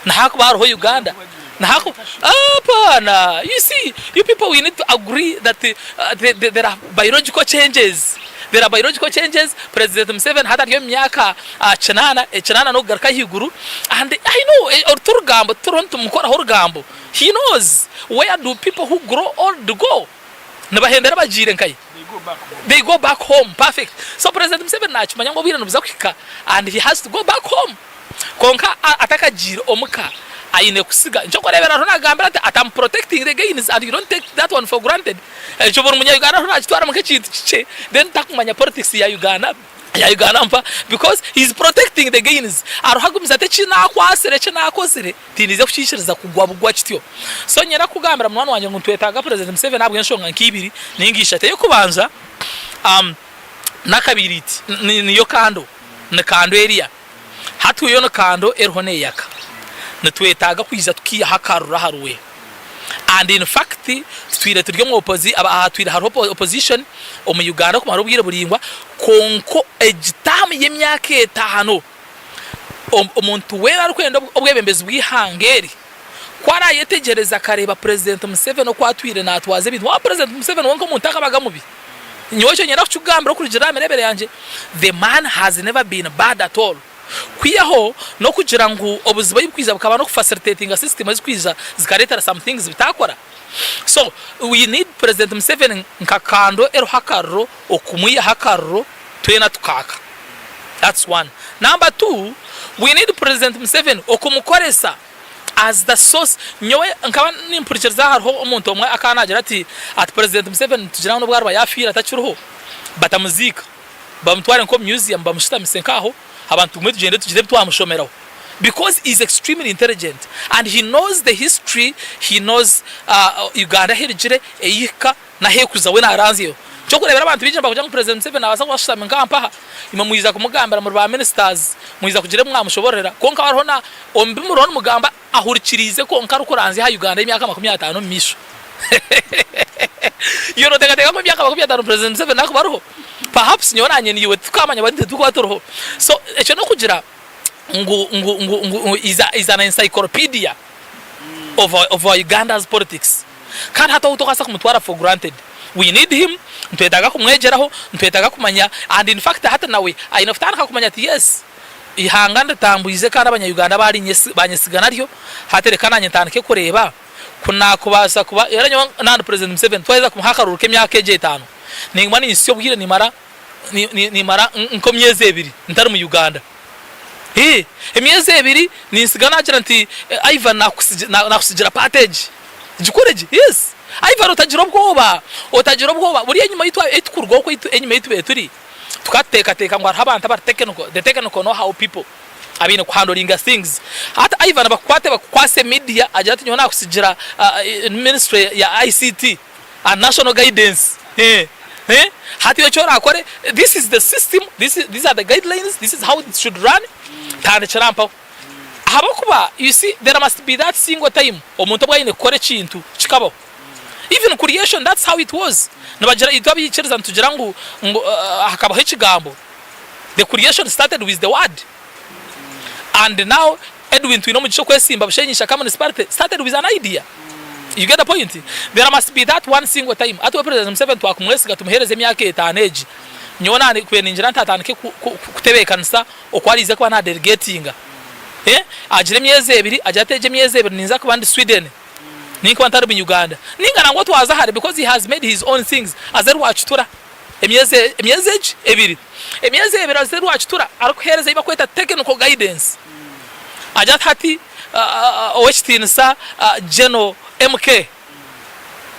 Nahakuba hariho Uganda. Nahakuba hapana. You see, you people we need to agree that there are biological changes. There are biological changes. President Museveni hati ari omu myaka kinaana, ekinaana n'okugaruka ahaiguru. And I know oru t'orugambo, tituriho nitumukoraho orugambo. He knows where do people who grow old go. Nibahendera bagiire nkahi? They go back home. Perfect. So President Museveni nakimanya ngu obwire nibuza kuhika and he has to go back home. Kwonka atakagiire omuka aine kusiga. Nikyo orikureebera ariho nagambira ati ati am protecting the gains and you don't take that one for granted. Ekyo buri munya Uganda ariho nakitwaramu nk'ekintu kikye then takumanya politics ya Uganda ya Uganda mpa because he is protecting the gains. Ariho agumize ati eki nakwatsire eki nakozire tindiiza kukiikiriza kugwa bugwa kityo. So niinyenda kukugambira munywani wangye ngu nitwetaaga President Museveni ahabw'enshonga nk'ibiri ninga ishatu. Ey'okubanza n'akabiriiti niyo kando ni kando eriya. Hati yo ni kando eriho neyaka. Nitwetaaga kwija tukiihaho akaruru ahariwe. And in fact tutwire turi omu opposi hatwire hariho opposition omu Uganda kumara obwire buraingwa kwonka egi term y'emyaka etaano omuntu weena arikwenda obwebembezi bw'eihanga eri ku arayetegyereza akareeba President Museveni oku atwire natwaza ebintu, waaba President Museveni we nk'omuntu akabaga mubi. Nyowe ekyo niinyenda kukikugambira okurugiirira aha mireebere yangye, the man has never been bad at all. Kwihaho n'okugira ngu obuzibu ahi burikwija bukaba n'okufacilitatinga system ezirikwija zikareetera some things bitaakora. So, we need President Museveni nka kando eriho akariro okumwihaho akariro twena tukaaka. That's one. Number two, we need President Museveni okumukoresa as the source nyowe nkaba nimpurikiriza hariho omuntu omwe akaba nagira ati ati president Museveni nitugira ngu nobu ariba yafiire atakiriho batamuziika bamutware nkomu museum bamushutamise nkaho abantu tugume tugyende tugire ebi twamushomeraho because he is extremely intelligent and he knows the history he knows Uganda aherugire eyihika Nahekuza we naranzyeho. Kyokurebera abantu baingi nibakugira ngu president Museveni nabasa kuba ashutami nka mpaha imwe mwiza kumugambira muri ba ministers mwiza kugira ebi mwamushobororera kwonka hariho na omu bi muriho nimugamba ahurikiriize kwonka arikuranzya aha Uganda y'emyaka 50 omu maisho. Iwe noteekateeka ngu emyaka 50 president Museveni nakuba ariho? Perhaps nyowe nanye naiwe titukamanya beitu titukuba turiho. So ekyo nokugira ngu ngu ngu ngu is a is an encyclopedia of of our Uganda's politics. Kandi hati ou tokubaasa kumutwara for granted. We need him, nitwetaaga kumwegyeraho, nitwetaaga kumanya and in fact hati nawe aine kutandika kumanya ati yes, eihanga nditambuize kandi abanya Uganda banyesiga naryo, hati reka nanye ntandike kureeba ku nakubaasa kuba era nyowe naba ndi President Museveni twaheza kumuha akaruru k'emyaka egyo etaano, ninguma ninsya obwire nimara nimara nk'emyezi ebiri ntari mu Uganda. Hii, emyezi ebiri nintsiga naagira nti Ivan naakutsigira paati egi, gikore gye. Yes, Ivan otagira obwoba, otagira obwoba. Buriya enyima ei turikuruga okwo enyima ei tubaire turi. Tukateekateeka ngu hariho abantu abari technical, the technical know how people abaine ku handlinga things. Hati Ivan bakukwate bakukwase media agire ati nyowe nakusigira ministry ya ICT and national guidance eh eh hati iwe eki orakore this is the system, this these are the guidelines, this is how it should run, tandikira mpaho. Ahabw'okuba you see there must be that single time omuntu obu aine kukora ekintu kikabaho. Even creation that's how it was. Nibagira itwe abaikiriza nitugira ngu ngu hakabaho ekigambo. The creation started with the word. And now Edwin twine omugisha okwesimba Bushenyi Ishaka municipality started with an idea. You get the point? There must be that one single time. Hati we President Museveni twakumwesiga tumuhereze emyaka etaano egi. Nyowe nakubaire ningira nti atandike kutebekanisa oku ariize kuba na delegatinga. Eh? Agire emyezi ebiri, agire ati egi emyezi ebiri ninza kuba ndi Sweden. Ninkuba ntari mu Uganda. Ninga nangwa twaza hare because he has made his own things. Aze Rwakitura emyezi emyezi egi ebiri. Emyezi ebiri aze Rwakitura arikuhereza eyi bakweta technical guidance. Agire ati hati Owekitiinisa General MK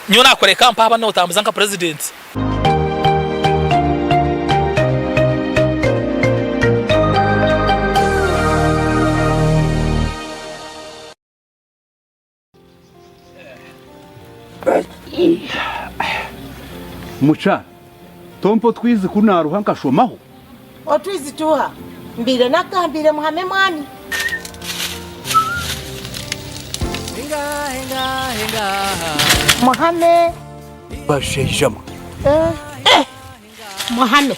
nyowe nakureka mpaha aba notambuza nka president. Mukyara, tompa otwizi ku naaruha nkashomaho? Otwizi tuuha? Mbaire nakugambiire muhame mwami. Muhame. Bashaija mwe. Muhame.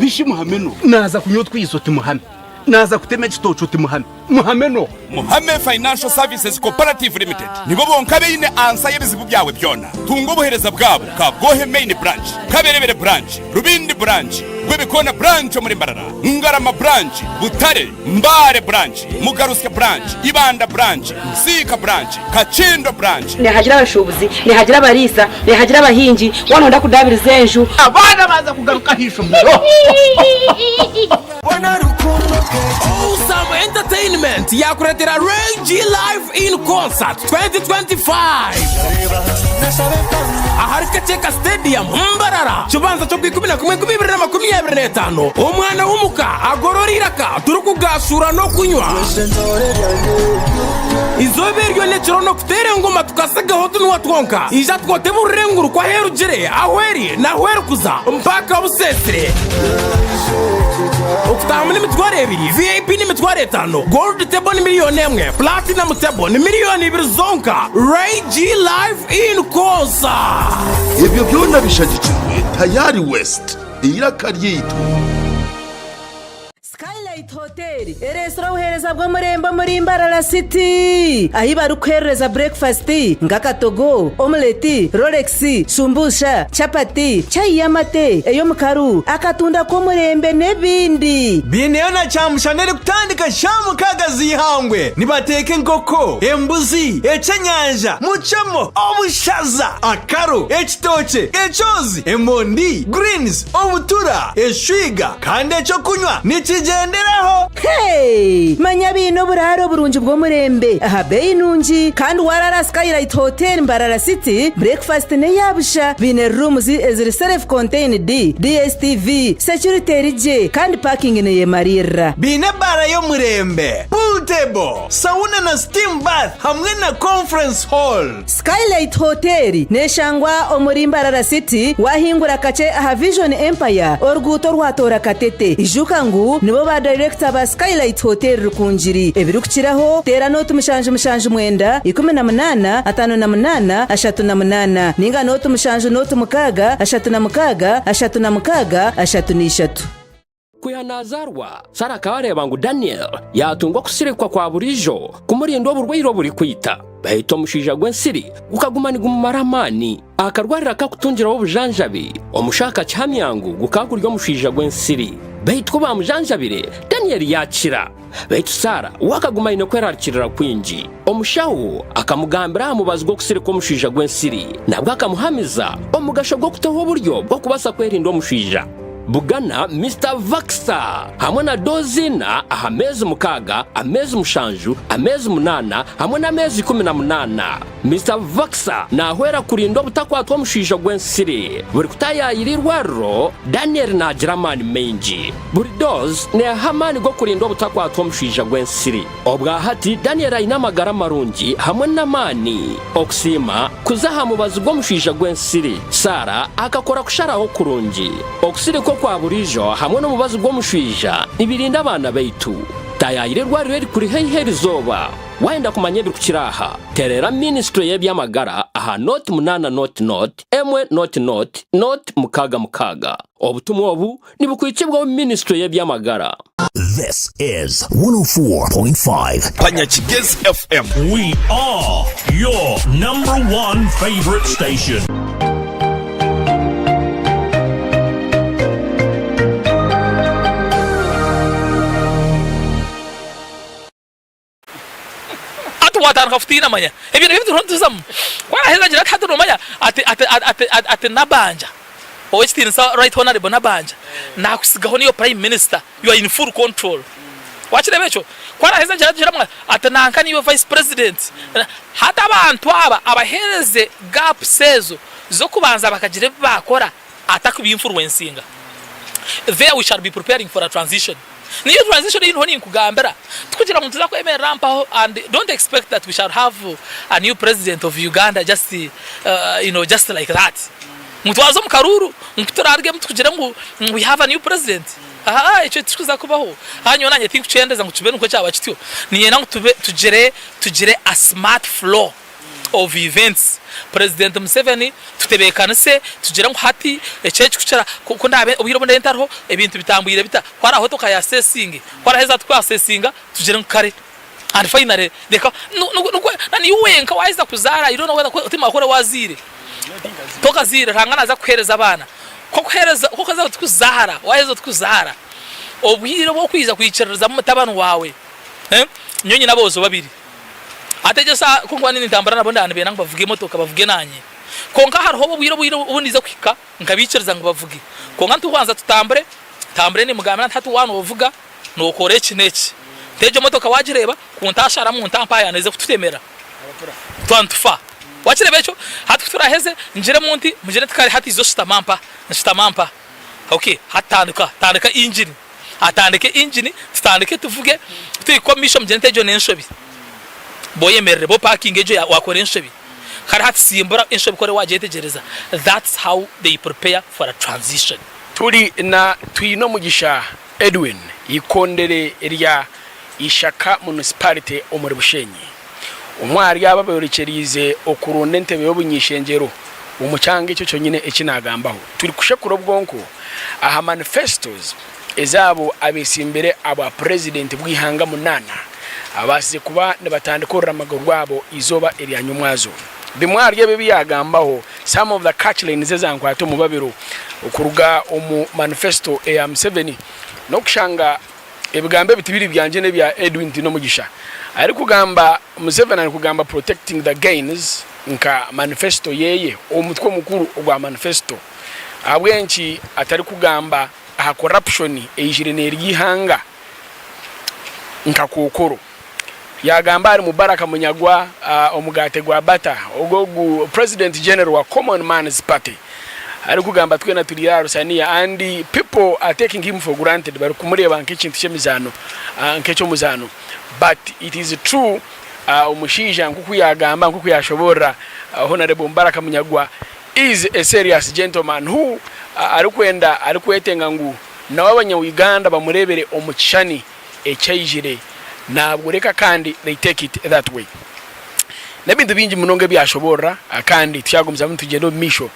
Bishi muhame no. Naaza kunywa otwizi oti muhame. Naaza kutema ekitookye oti muhame. Muhame no. Muhame Financial Services Cooperative Limited nibo bonka abaine ansa y'ebizibu byawe byona. Tunga obuhereza bwabo Kabwohe Main Branch, Kaberebere Branch, Rubindi Branch, Rwebikoona Branch omuri Mbarara, Ngarama Branch, Butare, Mbale Branch, Mugarusya Branch, Ibanda Branch, Nsiika Branch, Kakindo Branch. Nihagira abashuubuzi, nihagira abariisa, nihagira abahingi, waaba nooyenda kudaabiriza enju. Abaana baaza kugaruka aha ishomero. Owsome Entertainment yakuretera Ray G Live in Concert 2025 ahari Kakyeka Stadium, Mbarara, Kibanza ky'Ogwikumi na kumwe 2025. Omwana w'omuka agorora eiraka turikugaashuura n'okunywa. Eizooba eryo n'ekiro n'okuteera engoma tukasigaho tunwa twonka. Ija twote burira enguru ku ahu erugire, ahu eri, n'ahu erikuza, mpaka buseesire. Okutaahamu n'emitwaro ebiri, VIP n'emitwaro etaano, Gold Table ni miriyoni emwe, Platinum Table ni miriyoni ibiri zonka. Ray G Live in Concert! Ebyo byona bishagikirwe Tayari West, eiraka ryaitu. Skylight Hotel ereetsire obuheereza bw'omurembe omuri Mbarara City ahi barikukuheerereza burekifasiti nk'akatogo, omuleti, rolex, shumbusha, chapati, chai y'amate, ey'omukaru, akatunda k'omurembe n'ebindi. Biineyo na kyamushana erikutandika shaaha mukaaga z'eihangwe. Nibateeka enkoko, embuzi, ekyenyanja, mucemo, obushaza, akaru, ekitookye, ekyozi, emondi, greens, obutura, eshwiga kandi eky'okunywa nikigyenderaho. Hey! Manya baine oburaaro burungi bw'omurembe aha beeyi nungi kandi waaraara Skylight Hotel Mbarara City, breakfast n'eya busha. Baine rooms eziri self contained, DSTV, security eri gye kandi parking neyemariirira. Baine ebaara y'omurembe, pool table, sauna na steam bath hamwe na conference hall. Skylight Hotel neshangwa omuri Mbarara City wahingura kakye aha Vision Empire oruguuto orwatoora Katete. Ijuka ngu nibo ba dayirekita ba Skylight Hotel Rukungiri. Ebirikukiraho teera nooti 779 18 58 38 ninga nooti 7 nooti 6 36 36 33. Kwiha naazaarwa, Sara akaba areeba ngu Daniel yaatunga okusirikwa kwa buriijo kumurinda oburwaire oburikwita. Beitu omushaija gw'ensiri gukaguma nigumumara amaani. Akarwariro akakutungiraho obujanjabi, omushaho akakihamya ngu gukaba guri omushaija gw'ensiri. Beitu ku baamujanjabire, Daniel yaakira. Beitu Sara we akaguma aine kwerarikirira kwingi. Omushaho akamugambira aha mubazi gw'okusirika omushaija gw'ensiri. Nabwo akamuhamiza omugasho gw'okutaho oburyo bw'okubaasa kwerinda omushaija. Bugana Mister Vaxa hamwe na doozi ina aha meezi mukaaga, ameezi mushanju, ameezi munaana hamwe n'ameezi 18. Mister Vaxa naahwera kurinda obutakwatwa omushaija gw'ensiri. Buri kutaayaayira eirwariro, Daniel naagira amaani maingi. Buri doozi neeha amaani g'okurinda obutakwatwa omushaija gw'ensiri. Obwa hati Daniel aine amagara marungi hamwe n'amaani. Okusiima kuza aha mubazi gw'omushaija gw'ensiri. Sarah akakora kusharaho kurungi. Okusirika okwa buriijo hamwe n'omubazi gw'omushaija nibirinda abaana baitu. Taayaayira erwariro erikuri haihi erizooba. Waayenda kumanya ebirikukira aha, tereera Minisitule y'eby'amagara aha 08 00 1 00 066. Obutumwa obu nibukwitsibwaho Minisitule y'eby'amagara. This is 104.5. Panyakigezi FM. We are your number one favorite station. Hati watandika kutiina manya ebyo nibyo turiho nituzamu. Ku araheza agira ati hati nomanya ati ati ati ati ati Nabanja ow'ekitiinisa right honourable Nabanja nakusigaho niiwe prime minister you are in full control. Wakireeba ekyo? Ku araheza agira agira ngu ati nanka niiwe vice president. Hati abantu aba abaheereze gaps ezo z'okubanza bakagira ebi baakora atakuba influencinga. There we shall be preparing for a transition. Niyo transition ei ndiho ninkugambira. Tikugira ngu nituza kwemerera mpaho and don't expect that we shall have a new president of Uganda just you know just like that. Ngu twaza omu karuuru ngu kuturarugemu tukugire ngu we have a new president. Haa ekyo tikikuza kubaho. Haa nyowe nanye tinkukyendeza ngu kibe nikwo kyaba kityo. Niinyenda ngu tube tugire tugire a smart flow. of events President Museveni tutebekanise tugire ngu hati eki ekikukira ku ndaabe obwire obu ndaabe ntariho ebintu bitambwire bita ku araaho toka assessinge ku araheza ati ku assessinga tugire ngu kare and finally reka nikwo na niiwe wenka waheza kuzaara you don't know whether timawe ku waziire tokaziire Ruhanga naaza kukuhereza abaana ku okuhereza ku okuheza oti kuzaara waheza oti kuzaara obwire obw'okwija kwikiririzamu mutabani waawe nyowe nyine aboojo babiri. Ategyesa ku nkuba nintambura nabo ndaba nibenda ngu bavuge emotoka bavuge nanye. Kwonka hariho obwire obwire obu ndiza kuhika nkabaikiriza ngu bavuge. Kwonka nitubanza tutambure, ntambure nimugambira nti hati waaba novuga nokora eki n'eki. Nti egyo motoka wagireeba ku ntasharamu ntampaayana eze kututemera twaba nitufa. Wakireeba ekyo? Hati kuturaheze ngiremu nti mugire nti kare hati iza oshutama mpa, nshutama mpa. Okay hati tandika, tandika engine. Atandike engine tutandike tuvuge tuhike omu maisho mugire nti egyo n'enshobi. Boyemerere bo parkinge egyo wakora enshobi. Kare hati simbura enshobi ku oriba wagyetegyereza. That's how they prepare for a transition. Turi na Twinomugisha Edwin eikondere rya Ishaka Municipality omuri Bushenyi. Omwe ahari abo abayorekyereize okuronda entebe y'obuny'ishengyero omu kyanga ekyo kyonyine eki naagambaho. Turi kushekura obwonko aha manifestos ez'abo abetsimbire abwa purezidenti bw'eihanga munaana abaasize kuba nibatandika oruramago rwabo eizooba erya nyomwazo. Bimwe ahari ebyo ebi yaagambaho, some of the catchlines ezankwata omubabiro okuruga omu manifesto eya Museveni n'okushanga Ebigambo ebi tibiri byangye n'ebya Edwin Twinomugisha. Arikugamba Museveni arikugamba protecting the gains nka manifesto yeye, omutwe omukuru ogwa manifesto. Ahabw'enki atarikugamba aha corruption eijire nerya eihanga nka kokoro? Yagamba ahari Mubaraka Munyagwa omugaate gwa butter ogwo ogu President General wa Common Man's Party arikugamba twena turi aha Rusaniya and people are taking him for granted barikumureeba nk'ekintu ky'emizaano nk'eky'omuzaano but it is true omushaija nk'oku yagamba nk'oku yashoborora Honarebo Mubaraka Munyagwa is a serious gentleman who arikwenda arikwetenga ngu nawe abanya Uganda bamureebere omu kishushani ekyaijire nabworeka kandi they take it that way. N'ebintu bingi munonga ebi yashoboorora kandi tukyagumizamu nitugyenda omu maisho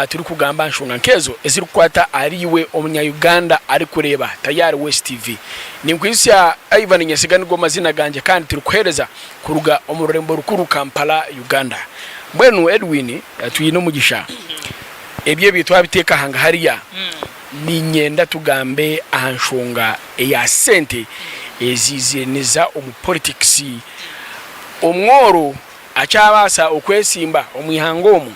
turikugamba aha nshonga nk'ezo ezirikukwata ahari iwe omunya Uganda arikureeba Tayari West TV. Ninkwijutsya Ivan Nyesiga nigo mazina gangye kandi turikuheereza kuruga omu rurembo rukuru Kampala Uganda. Mbwenu Edwin twine omugisha ebyo ebyo twabiteeka hangahariya niinyenda tugambe aha nshonga eya sente eziizire niza omu politics. Omworo akyabaasa okwesimba omu ihanga omu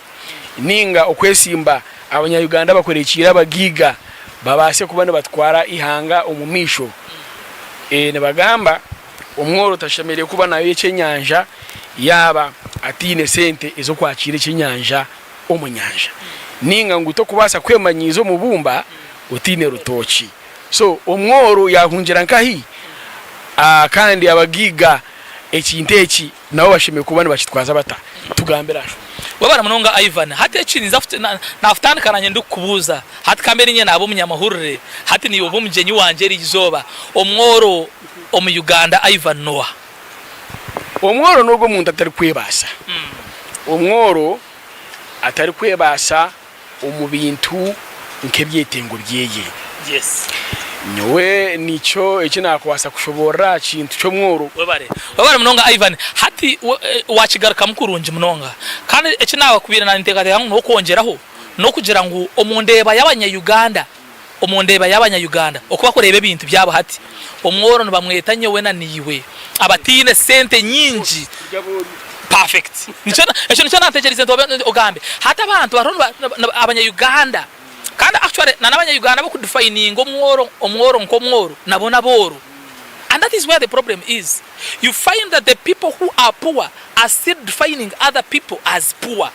ninga okwesimba abanya Uganda abakorekiire abagaiga? babaase kuba nibatwara eihanga omu maisho. Nibagamba omworo tashemereire kuba nayo ekyenyanja yaaba ataine sente ez'okwakiira ekyenyanja omu nyanja. Ninga ngu tokubaasa kwemanyiiza omu bumba otaine rutookye. So omworo yahungira nkahi? Kandi abagaiga ekintu eki nabo bashemereire kuba nibakitwaza bata? Tugambire aha nshonga. Webare munonga Ivan. Hati eki ninza nakutandika nanye ndikukubuuza. Hati kambe ninye naba omunyamahurire, hati niiwe oba omugyenyi wangye eri izooba. Omworo omu Uganda Ivan noha? Omworo n'ogwo omuntu atarikwebaasa. Omworo atarikwebaasa omu bintu nk'ebyetengo byeye. Yes. Nyowe nikyo eki naakubaasa kushoboorora aha kintu ky'omworo. Webare. Webare munonga Ivan. Hati wakigarukamu kurungi munonga. Kandi eki naakubaire ninteekateeka ngu n'okwongyeraho n'okugira ngu omu ndeeba y'abanya Uganda, omu ndeeba y'abanya Uganda oku bakureeba ebintu byabo hati, omworo nibamweta nyowe na naiwe abataine sente nyingi. Perfect. Nikyo ekyo nikyo nategyereize nti obe ogambe. Hati abantu bariho niba abanya Uganda kandi actually na n'abanya Uganda aboku defininga omworo omworo nk'omworo nabo n'abooro and that is where the problem is. You find that the people who are poor are still defining other people as poor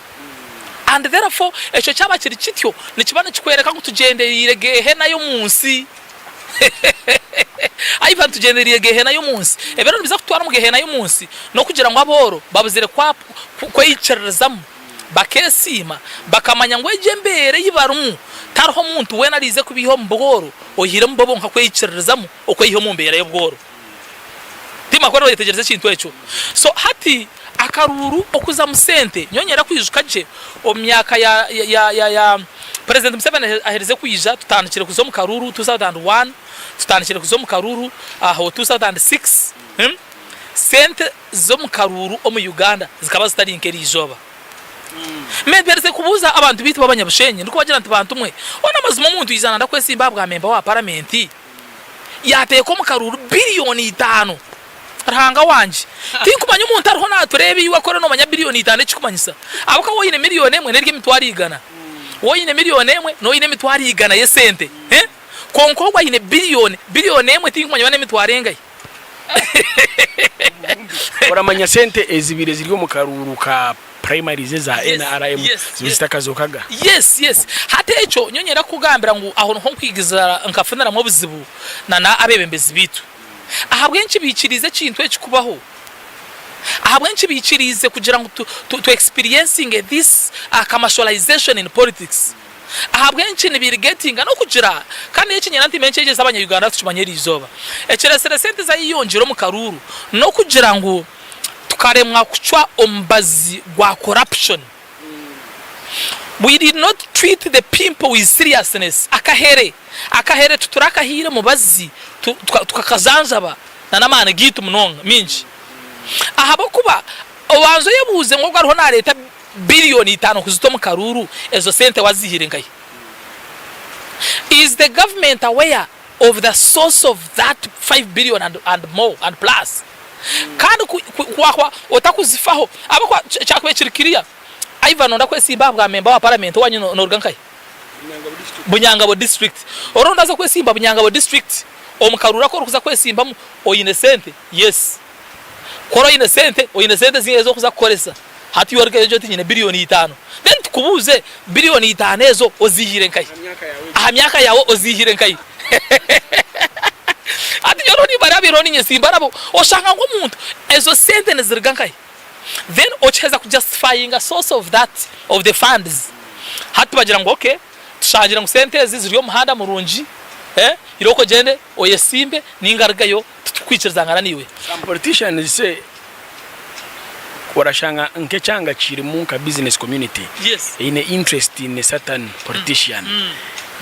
and therefore ekyo kyaba kiri kityo nikiba nikikwereka ngu tugyendereire gehena y'omunsi. Ivan tugyendereire gehena y'omunsi. Ebiro nibiza kututwara omu gehena y'omunsi n'okugira ngu abooro babuzire kweyikiririzamu, bakesiima, bakamanya ngu egyo embeera ei barimu tariho muntu weena ariize kubaiha omu bworo oihiremu bo bonka kweyikiririzamu okweiha omu mbeera y'obworo. Timakora oyetegyereza ekintu ekyo. So hati akaruuru okuzamu sente, nyowe nyenda kwijuka gye omu myaka ya ya ya ya President Museveni aherize kwija tutandikire kuza omu karuuru 2001, tutandikire kuza omu karuuru aho 2006, sente z'omu karuuru omu Uganda zikaba zitari nk'eriizooba. Mperize kubuuza abantu beitu b'abanyabushenyi ndikubagira nti bantu mwe, hoona amazima omuntu yaija nanda kwesimba aha bwa memba wa paramenti? Yaateeka omu karuuru biriyoni itaano. Ruhanga wangye! Tinkumanya omuntu ariho naatureeba iwe kora noomanya biriyoni itaano ekikumanyisa. Ahabw'okuba waaba oine miriyoni emwe n'eri emitwaro igana. Waaba oine miriyoni emwe nooba oine emitwaro igana y'esente. Kwonka ogwo aine biriyoni, biriyoni emwe tinkumanya oba n'emitwaro engahi. Oramanya sente ezibaire ziri omu karuuru ka primaries eza nrm zibaire zitakazookaga? Yes, yes. Hati ekyo nyowe nyenda kukugambira ngu aho niho nkwigiza nkafuniramu obuzibu na na abebembezi baitu. Ahabw'enki baikiriize ekintu eki kubaho? Ahabw'enki baikiriize kugira ngu tu, tu, tu experiencinge this commercialization in politics? Ahabw'enki nibiirigetinga n'okugira kandi eki nyenda nti menkyegyesa abanya Uganda tukimanye eriizooba. Ekiresire sente zayeyongyera omu karuuru n'okugira ngu tukaremwa kucwa omubazi gwa corruption. We did not treat the pimple with seriousness. Akahere, akahere titurakahaire mubazi tukakajanjaba na n'amaani gaitu munonga mingi. Ahabw'okuba obanza oyebuuze ngu ogu ariho nareeta Biliyoni itaano kuzita omu karuuru, ezo sente waziihire nkahi? Is the government aware of the source of that 5 billion and, and more and plus? Kandi ku, ku, kuwahwa otakuzifaho, ahabw'okuba kyakubaire kiri clear, Ivan onda kwesimba aha bwa member wa parliament owanyu no, noruga nkahi? Bunyangabo district. Ori ondaza kwesimba Bunyangabo district, omu karuuru aku orikuza kwesimbamu oine sente? Yes. Ku ori oine sente, oine sente zingahi ez'okuza kukoresa? Hati iwe orikugira oti nyine biriyoni itaano. Then tukubuuze, biriyoni itaano ezo oziihire nkahi? Aha myaka yaawe oziihire nkahi? Hati nyowe nimbareba biriho niinye simbaraba, oshanga ngu omuntu ezo sente niziruga nkahi? Then okiheza ku justifyinga source of that, of the funds, hati bagira ngu okay, tushangire ngu sente ezi ziri omu muhanda murungi, irooko ogyende oyesimbe ninga rugayo titurikwikirizangana naiwe. Some politicians say orashanga nk'ekyanga kirimu nka business community eine interest in a certain politician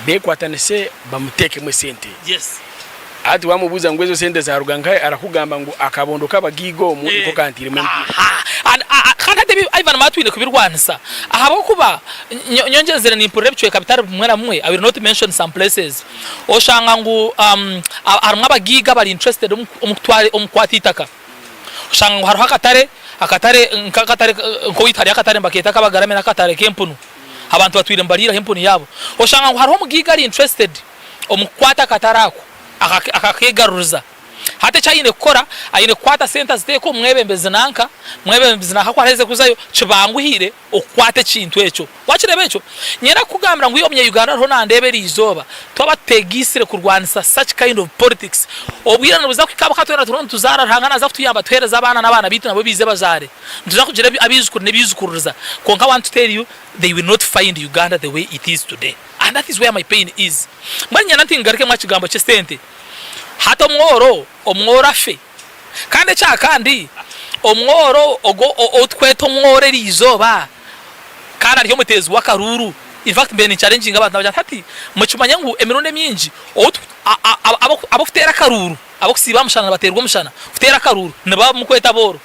bekwatanise bamutekemu esente hati wamubuuza ngu ezo sente zaruga nkahi arakugamba ngu akabondo k'abagaiga omu niko kanteiremu empiiha. Kandi hati ebi Ivan maba twine kubirwanisa ahabw'okuba nyongyezire nimpurira ebicweka bitari bimwe na bimwe, I will not mention some places, Oshanga ngu harimu abagaiga abari interested omu kukwata eitaka. Oshanga ngu hariho akatare, akatare nk'akatare nk'owaitu hariyo akatare nibakeeta ak'abagarame n'akatare k'empunu. Abantu batwire nibariiraho empunu yaabo. Oshanga ngu hariho omugaiga ari interested. Omu kukwata akatare ako, akakeegaruriza. Hati eki aine kukora, aine kukwata sente aziteeke omu mwebembezi nanka, mwebembezi nanka ku araheze kuzayo, kibanguhire okukwata ekintu ekyo. Wakireeba ekyo? Niinyenda kukugambira ngu iwe Omunya-Uganda oriho nandeeba eriizooba, twaba tuteegaitsire kurwanisa such kind of politics, obwire nibuza kuhika ahabw'okuba twena turiho nituzaara, Ruhanga naaza kutuyamba tuheereze abaana n'abaana baitu nabo baije bazaare. Nituza kugira abaijukuru n'ebaijukururiza. Kwonka I want to tell you, they will not find Uganda the way it is today. And that is where my pain is. Mbwenu niinyenda nti ngarukemu aha kigambo ky'esente. Hati omworo, omworo afe. Kandi ekya kandi, omworo ogwo ou tukweta omworo eri izooba, kandi ari omuteezi w'akaruuru. In fact mbaire ninchallenginga abantu nabagira nti hati mukimanye ngu emirundi emingi ou abarikuteera akaruuru, abarikusiiba aha mushana nibateerwa omushana, kuteera akaruuru nibo abu murikweta abooro.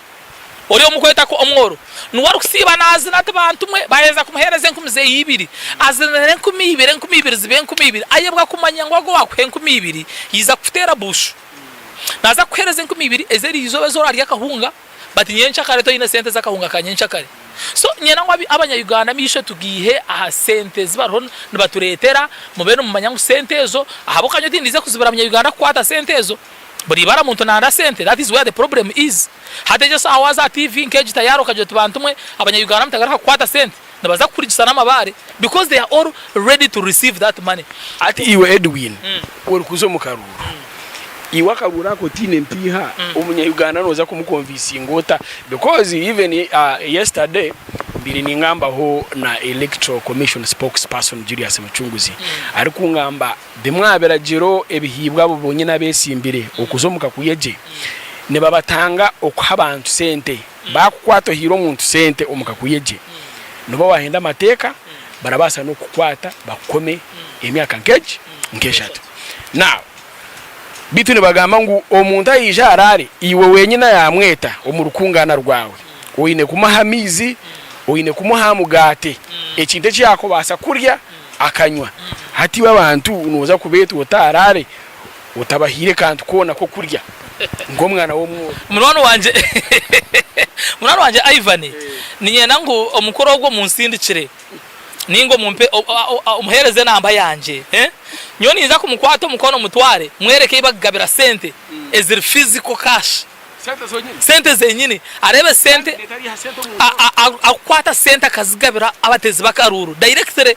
Ori ou murikweta omworo niwe arikusiiba naazina ati bantu mwe, baaheza kumuheereza enkumi ze ibiri, azinire enkumi ibiri, enkumi ibiri ziba enkumi ibiri, ayebwa kumanya ngu ogwo owaakuha enkumi ibiri yaija kukuteera bushu. Naaza kukuheereza enkumi ibiri ez'eri izooba ezi oraarya akahunga, bati nyenkyakare toine sente z'akahunga ka nyenkyakare. So niinyenda ngu abanya Uganda amaisho tugaihe aha sente ezi bariho nibatureetera, mube nimumanya ngu sente ezo, ahabw'okuba nyowe tindiize kuzibira munya Uganda kukwata sente ezo. Buri ibara muntu nanda sente, that is where the problem is. Hati egyo esaaha waaza aha TV nk'egi tayari okagira oti bantu mwe abanya Uganda mutagaruka kukwata sente, nibaza kukurigisa n'amabaare because they are all ready to receive that money. Hati iwe Edwin orikuza omu karuuru, iwe akaruuru ako otiine mpiiha, omunya Uganda noza kumukonvisinga ota? Because even yesterday mbaire ningambaho na Electoral Commission spokesperson Julius Mucunguzi arikungamba Bimwe aha biragiro ebihaibwe abo bonyine abetsimbire okuza omu kakuyegye, nibabatanga okuha abantu sente. Baakukwata ohaire omuntu sente omu kakuyegye, nooba waahenda amateeka, barabaasa n'okukukwata bakukome emyaka nk'egi nk'eshatu. Now, beitu nibagamba ngu omuntu aija araare, iwe wenyine yaamweta omu rukungaana rwawe, oine kumuha amaizi, oine kumuha omugaate, ekintu eki yaakubaasa kurya. akanywa. Hati iwe abantu nooza kubeeta otaaraare otabahaire kantu koona k'okurya nk'omwana w'omworo. Munywani wangye Munywani wangye Ivan, niinyenda ngu omukoro ogwo munsindikire nainga omumpe omuheereze enamba yangye. Nyowe ninza kumukwata omukono mutware mwereke ei bakugabira sente eziri physical cash. Sente zenyini areebe sente akukwata sente akazigabira abatezi bakaruuru directly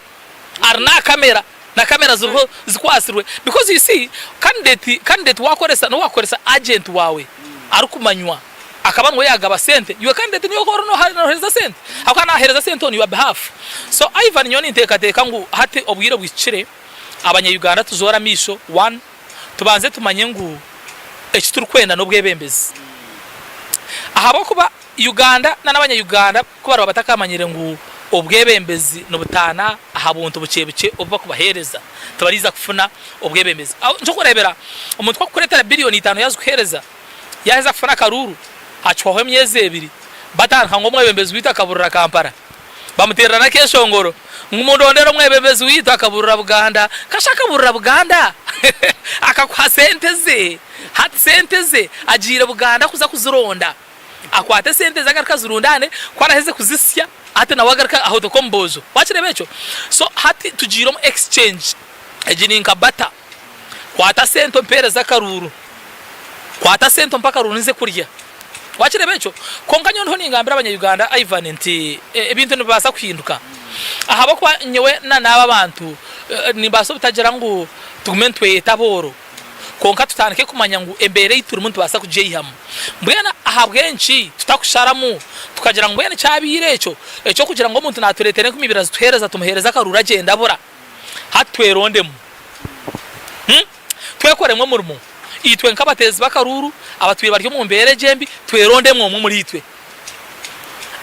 ari naha camera na camera ziriho zikwasirwe because you see candidate candidate wakoresa nowakukoresa agent wawe arikumanywa akaba niwe yagaba sente iwe candidate niwe orikuba nohereza sente ahakuba nahereza sente on your behalf so Ivan nyowe nintekateka ngu hati obwire buhikire abanya Uganda tuzoore amaisho one tubanze tumanye ngu eki turikwenda n'obwebembezi. Ahabw'okuba Uganda na n'abanya Uganda ku bariba batakamanyire ngu obwebembezi nibutaana aha buntu bukye bukye obu barikubaheereza, tibariiza kufuna obwebembezi. Nk'okureebera, omuntu ku arikukureetera biriyoni itaano yaazikuheereza, yaaheza kufuna akaruuru, hakihwaho emyezi ebiri, batandika ngu omwebembezi waitu akaburira Kampala. Bamuteerera n'akeeshongoro ngu mundondere omwebembezi waitu akaburira Buganda. Kasha akaburira Buganda? Akakuha sente ze. Hati sente ze agiire Buganda kuza kuzironda. Akwate sente ze agaruke azirundaane, ku araheze kuzisya hati nawe agaruke ahotoke omu boojo. Wakireeba ekyo? So hati tugiire omu exchange. Egi ni nka barter. Kwata sente ompeereze akaruuru. Kwata sente ompe akaruuru nze kurya. Wakireeba ekyo? Kwonka nyowe ndiho ningambira abanya-Uganda Ivan nti ebintu nibibaasa kuhinduka. Ahabw'okuba nyowe na n'aba abantu nimbaasa obutagira ngu tugume nitweyeta abooro. Kwonka tutandike kumanya ngu embeera ei turimu nitubaasa kugyeihamu. Mbwenu ahabw'enki tutakusharamu tukagira ngu mbwenu kyabaire ekyo eky'okugira ngu omuntu naatureetera enkumi ibiri azituheereza tumuheereze akaruuru agyenda abura. Hati twerondemu. Twekoremu omurimo. Itwe nk'abateezi b'akaruuru abatwire bari omu mbeera egi embi, twerondemu omwe omuriitwe.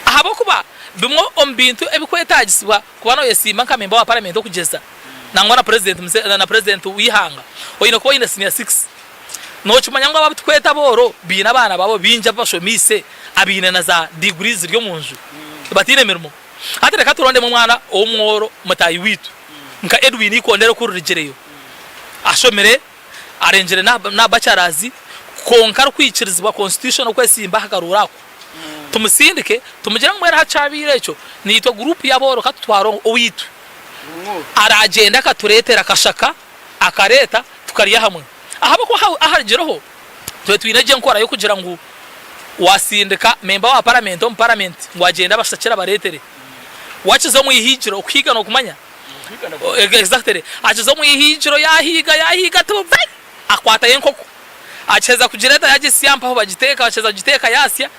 Ahabw'okuba bimwe omu bintu ebikwetaagisibwa kuba nooyesiima nka memba wa paramenti okugyeza nangwa na purezidenti na purezidenti w'eihanga, oine kuba oine siniya sikisi. Nookimanya ngu abo abu turikweta abooro baine abaana baabo baingi abu bashomiise abaine na za diguri ziri omu nju bataine mirimo. Hati reka turondemu omwana ow'omworo mutaahi waitu nka Edwin Ikondera oku rurigireyo. Ashomire, arengire na bachelors kwonka arikwikirizibwa constitution okwesimba aha karuuru ako. Tumusindike tumugire ngu mbwenu hati kyabaire ekyo naitwe group y'abooro katutware owaitu. Aragyenda akatureetera akashaka. Akareeta tukarya hamwe. Ahabw'okuba aharugireho tube twine gye enkora y'okugira ngu wasindika memba wa paramenti omu paramenti ngu agyende abashakire abareetere. Wakiza omu ihigiro, okuhiiga nokumanya? Exactly. Akiza omu ihigiro yahiiga yahiiga ati bwe akwatayo enkoko. Akiheza kugireeta yagisya mpaho bagiteeka, akiheza kugiteeka yasya